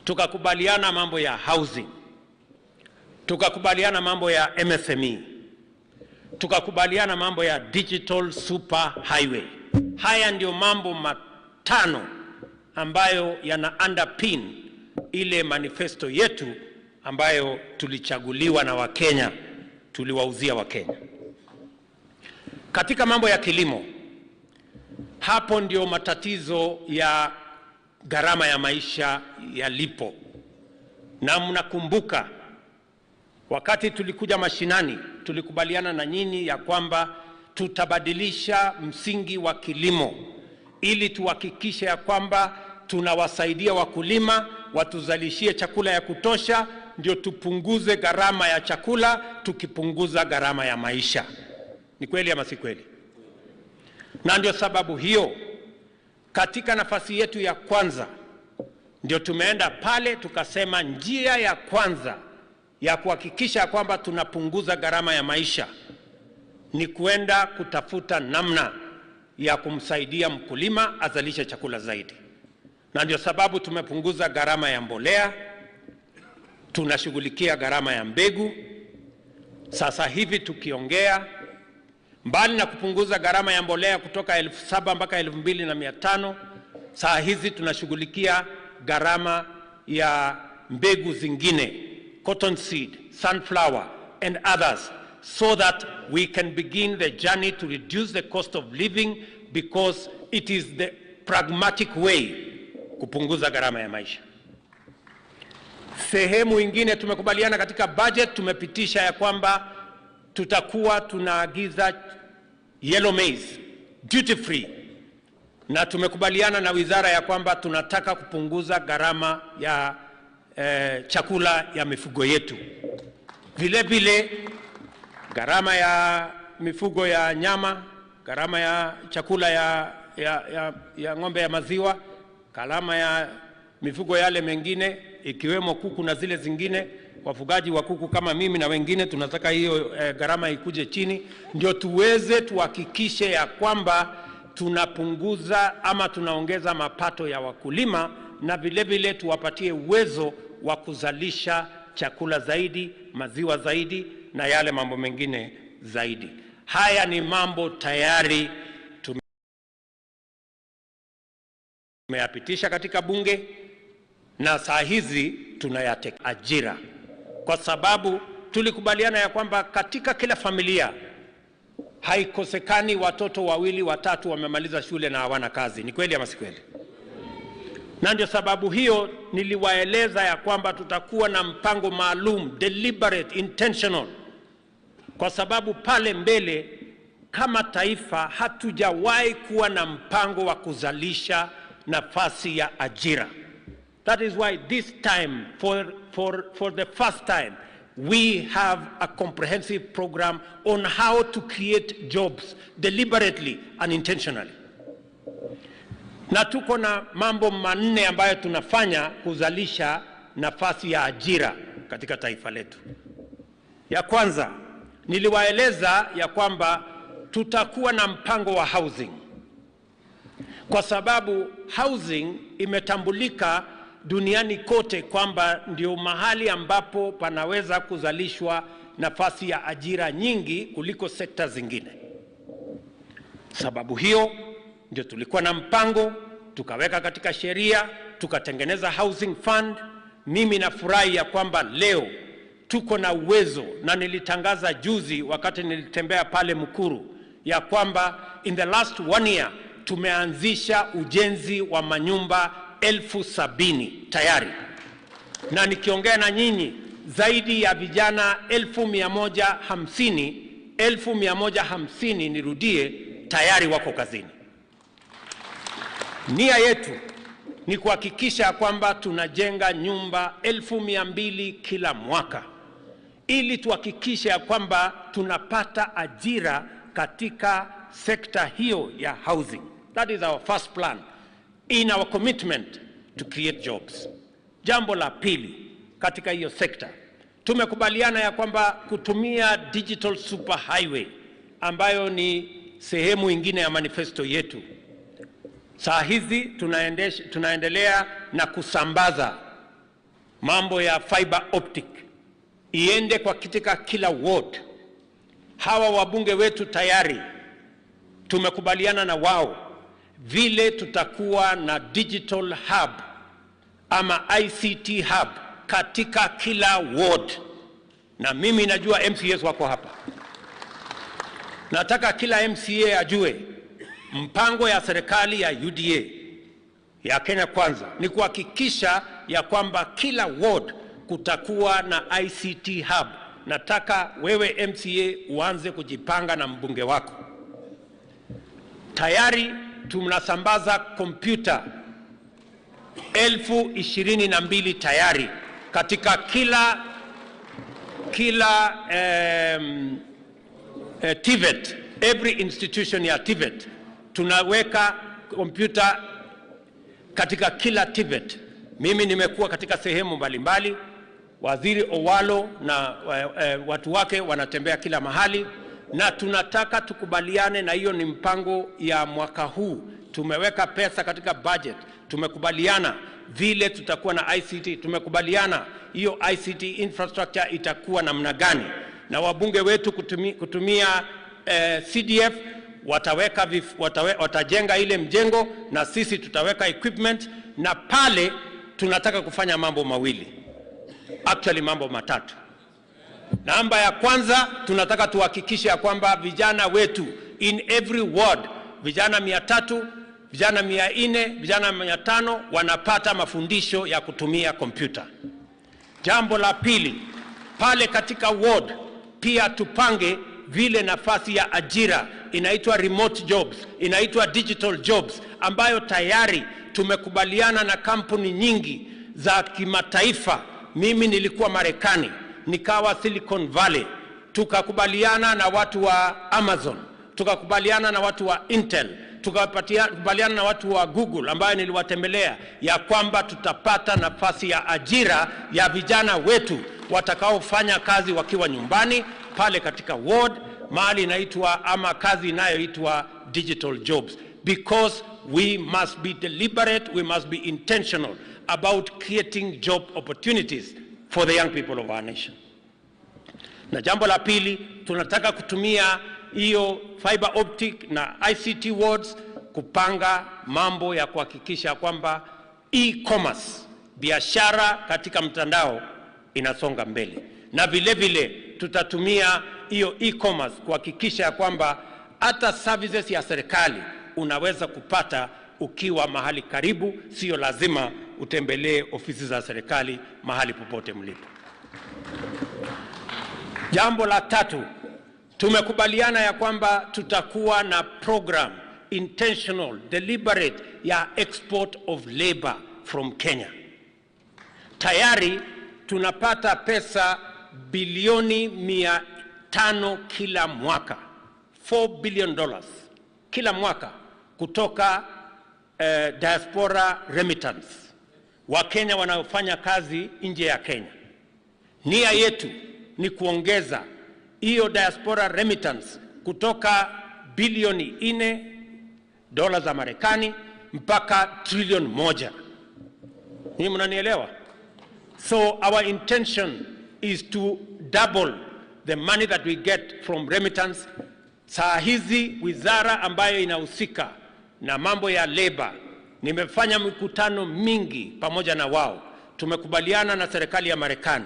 Tukakubaliana mambo ya housing. Tukakubaliana mambo ya MSME. Tukakubaliana mambo ya digital super highway. Haya ndio mambo matano ambayo yana underpin ile manifesto yetu ambayo tulichaguliwa na Wakenya, tuliwauzia Wakenya. Katika mambo ya kilimo, hapo ndio matatizo ya gharama ya maisha yalipo. Na mnakumbuka wakati tulikuja mashinani, tulikubaliana na nyinyi ya kwamba tutabadilisha msingi wa kilimo ili tuhakikishe ya kwamba tunawasaidia wakulima watuzalishie chakula ya kutosha, ndio tupunguze gharama ya chakula, tukipunguza gharama ya maisha. Ni kweli ama si kweli? Na ndio sababu hiyo katika nafasi yetu ya kwanza ndio tumeenda pale tukasema njia ya kwanza ya kuhakikisha kwamba tunapunguza gharama ya maisha ni kuenda kutafuta namna ya kumsaidia mkulima azalishe chakula zaidi. Na ndio sababu tumepunguza gharama ya mbolea, tunashughulikia gharama ya mbegu. Sasa hivi tukiongea, mbali na kupunguza gharama ya mbolea kutoka 7,000 mpaka 2,500, saa hizi tunashughulikia gharama ya mbegu zingine, cotton seed, sunflower and others, so that we can begin the journey to reduce the cost of living, because it is the pragmatic way kupunguza gharama ya maisha. Sehemu ingine tumekubaliana katika budget, tumepitisha ya kwamba tutakuwa tunaagiza yellow maize duty free, na tumekubaliana na wizara ya kwamba tunataka kupunguza gharama ya chakula ya mifugo yetu. Vile vile gharama ya mifugo ya nyama, gharama ya chakula ya ng'ombe ya maziwa, gharama ya mifugo yale mengine ikiwemo kuku na zile zingine, Wafugaji wa kuku kama mimi na wengine tunataka hiyo gharama ikuje chini, ndio tuweze tuhakikishe ya kwamba tunapunguza ama tunaongeza mapato ya wakulima, na vile vile tuwapatie uwezo wa kuzalisha chakula zaidi, maziwa zaidi na yale mambo mengine zaidi. Haya ni mambo tayari tumeyapitisha katika bunge na saa hizi tunayateka. Ajira, kwa sababu tulikubaliana ya kwamba katika kila familia haikosekani watoto wawili watatu wamemaliza shule na hawana kazi. Ni kweli ama si kweli? Na ndio sababu hiyo niliwaeleza ya kwamba tutakuwa na mpango maalum, deliberate, intentional, kwa sababu pale mbele kama taifa hatujawahi kuwa na mpango wa kuzalisha nafasi ya ajira. That is why this time, for the first time, we have a comprehensive program on how to create jobs deliberately and intentionally. Na tuko na mambo manne ambayo tunafanya kuzalisha nafasi ya ajira katika taifa letu. Ya kwanza, niliwaeleza ya kwamba tutakuwa na mpango wa housing, kwa sababu housing imetambulika duniani kote kwamba ndio mahali ambapo panaweza kuzalishwa nafasi ya ajira nyingi kuliko sekta zingine. Sababu hiyo ndio tulikuwa na mpango, tukaweka katika sheria, tukatengeneza housing fund. Mimi nafurahi ya kwamba leo tuko na uwezo, na nilitangaza juzi wakati nilitembea pale Mukuru ya kwamba in the last 1 year tumeanzisha ujenzi wa manyumba 70,000 tayari. Na nikiongea na nyinyi, zaidi ya vijana 150,000, 150,000 nirudie, tayari wako kazini. Nia yetu ni kuhakikisha kwamba tunajenga nyumba 200,000 kila mwaka, ili tuhakikishe ya kwamba tunapata ajira katika sekta hiyo ya housing. That is our first plan in our commitment to create jobs. Jambo la pili katika hiyo sekta, tumekubaliana ya kwamba kutumia digital super highway ambayo ni sehemu ingine ya manifesto yetu. Saa hizi tunaendelea na kusambaza mambo ya fiber optic iende kwa katika kila ward. Hawa wabunge wetu tayari tumekubaliana na wao vile tutakuwa na digital hub ama ICT hub katika kila ward. Na mimi najua MCAs wako hapa. Nataka kila MCA ajue mpango ya serikali ya UDA ya Kenya Kwanza ni kuhakikisha ya kwamba kila ward kutakuwa na ICT hub. Nataka wewe MCA uanze kujipanga na mbunge wako. Tayari tunasambaza kompyuta 22,000 tayari katika kila TVET, every institution ya TVET. Tunaweka kompyuta katika kila TVET. Mimi nimekuwa katika sehemu mbalimbali, Waziri Owalo na watu wake wanatembea kila mahali, na tunataka tukubaliane na hiyo ni mpango ya mwaka huu. Tumeweka pesa katika budget, tumekubaliana vile tutakuwa na ICT, tumekubaliana hiyo ICT infrastructure itakuwa namna gani, na wabunge wetu kutumia CDF wataweka watajenga ile mjengo, na sisi tutaweka equipment. Na pale tunataka kufanya mambo mawili, actually mambo matatu. Namba ya kwanza, tunataka tuhakikishe ya kwamba vijana wetu in every ward, vijana 300, vijana 400, vijana 500 wanapata mafundisho ya kutumia kompyuta. Jambo la pili, pale katika ward pia tupange vile nafasi ya ajira inaitwa remote jobs, inaitwa digital jobs, ambayo tayari tumekubaliana na kampuni nyingi za kimataifa. Mimi nilikuwa Marekani, nikawa Silicon Valley, tukakubaliana na watu wa Amazon, tukakubaliana na watu wa Intel, Tukakubaliana na watu wa Google ambayo niliwatembelea ya kwamba tutapata nafasi ya ajira ya vijana wetu watakaofanya kazi wakiwa nyumbani pale katika ward mahali inaitwa ama kazi inayoitwa digital jobs, because we must be deliberate, we must be intentional about creating job opportunities for the young people of our nation. Na jambo la pili, tunataka kutumia hiyo fiber optic na ICT wards kupanga mambo ya kuhakikisha kwamba e-commerce, biashara katika mtandao, inasonga mbele. Na vile vile tutatumia hiyo e-commerce kuhakikisha kwamba hata services ya serikali unaweza kupata ukiwa mahali karibu, sio lazima utembelee ofisi za serikali mahali popote mlipo. Jambo la tatu, tumekubaliana ya kwamba tutakuwa na program intentional, deliberate ya export of labor from Kenya. Tayari tunapata pesa bilioni 500 kila mwaka, $4 billion kila mwaka kutoka diaspora remittance, Wakenya wanaofanya kazi nje ya Kenya. Nia yetu ni kuongeza hiyo diaspora remittance kutoka bilioni $4 za Marekani mpaka trilioni 1. Ni mnanielewa? So our intention is to double the money that we get from remittance. Saa hizi wizara ambayo inahusika na mambo ya labor, nimefanya mikutano mingi pamoja na wao. Tumekubaliana na serikali ya Marekani,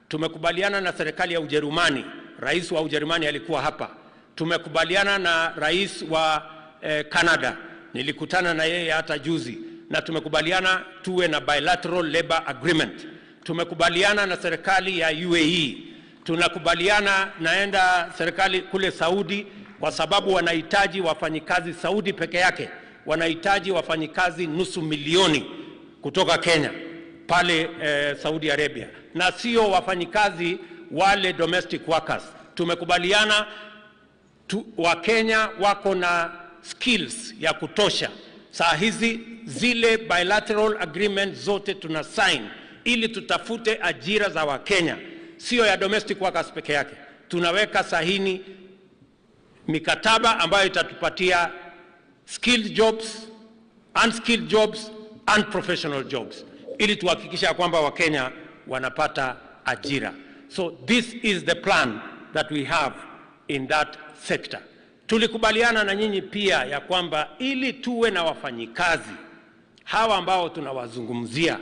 tumekubaliana na serikali ya Ujerumani, rais wa Ujerumani alikuwa hapa. Tumekubaliana na rais wa Canada, nilikutana na yeye hata juzi, na tumekubaliana tuwe na bilateral labor agreement. Tumekubaliana na serikali ya UAE, tunakubaliana naenda serikali kule Saudi, kwa sababu wanahitaji wafanyikazi Saudi peke yake, wanahitaji wafanyikazi 500,000 kutoka Kenya pale Saudi Arabia, na sio wafanyikazi wale domestic workers. Tumekubaliana Wakenya wako na skills ya kutosha. Saa hizi zile bilateral agreement zote tuna sign ili tutafute ajira za Wakenya, sio ya domestic workers peke yake. Tunaweka sahini mikataba ambayo itatupatia skilled jobs, unskilled jobs and professional jobs, ili tuhakikisha kwamba Wakenya wanapata ajira. So this is the plan that we have in that sector. Tulikubaliana na nyinyi pia ya kwamba ili tuwe na wafanyikazi hawa ambao tunawazungumzia,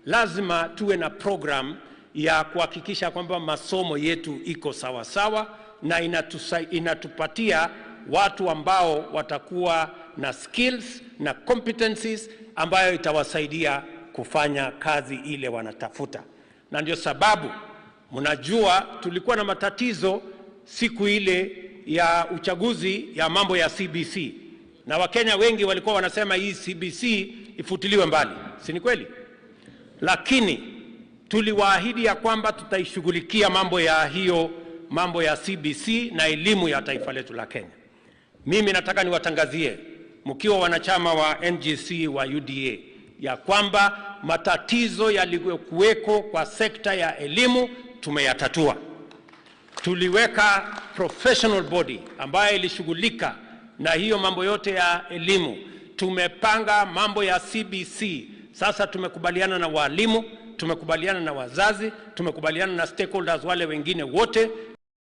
lazima tuwe na program ya kuhakikisha kwamba masomo yetu iko sawa sawa na inatupatia watu ambao watakuwa na skills na competencies ambayo itawasaidia kufanya kazi ile wanatafuta. Na ndio sababu mnajua tulikuwa na matatizo siku ile ya uchaguzi ya mambo ya CBC, na Wakenya wengi walikuwa wanasema hii CBC ifutiliwe mbali, si ni kweli? Lakini tuliwaahidi ya kwamba tutaishughulikia mambo ya hiyo, mambo ya CBC na elimu ya taifa letu la Kenya. Mimi nataka niwatangazie mkiwa wanachama wa NGC wa UDA ya kwamba matatizo yaliyokuweko kwa sekta ya elimu tumeyatatua. Tuliweka professional body ambayo ilishughulika na hiyo mambo yote ya elimu. Tumepanga mambo ya CBC. Sasa tumekubaliana na walimu, tumekubaliana na wazazi, tumekubaliana na stakeholders wale wengine wote.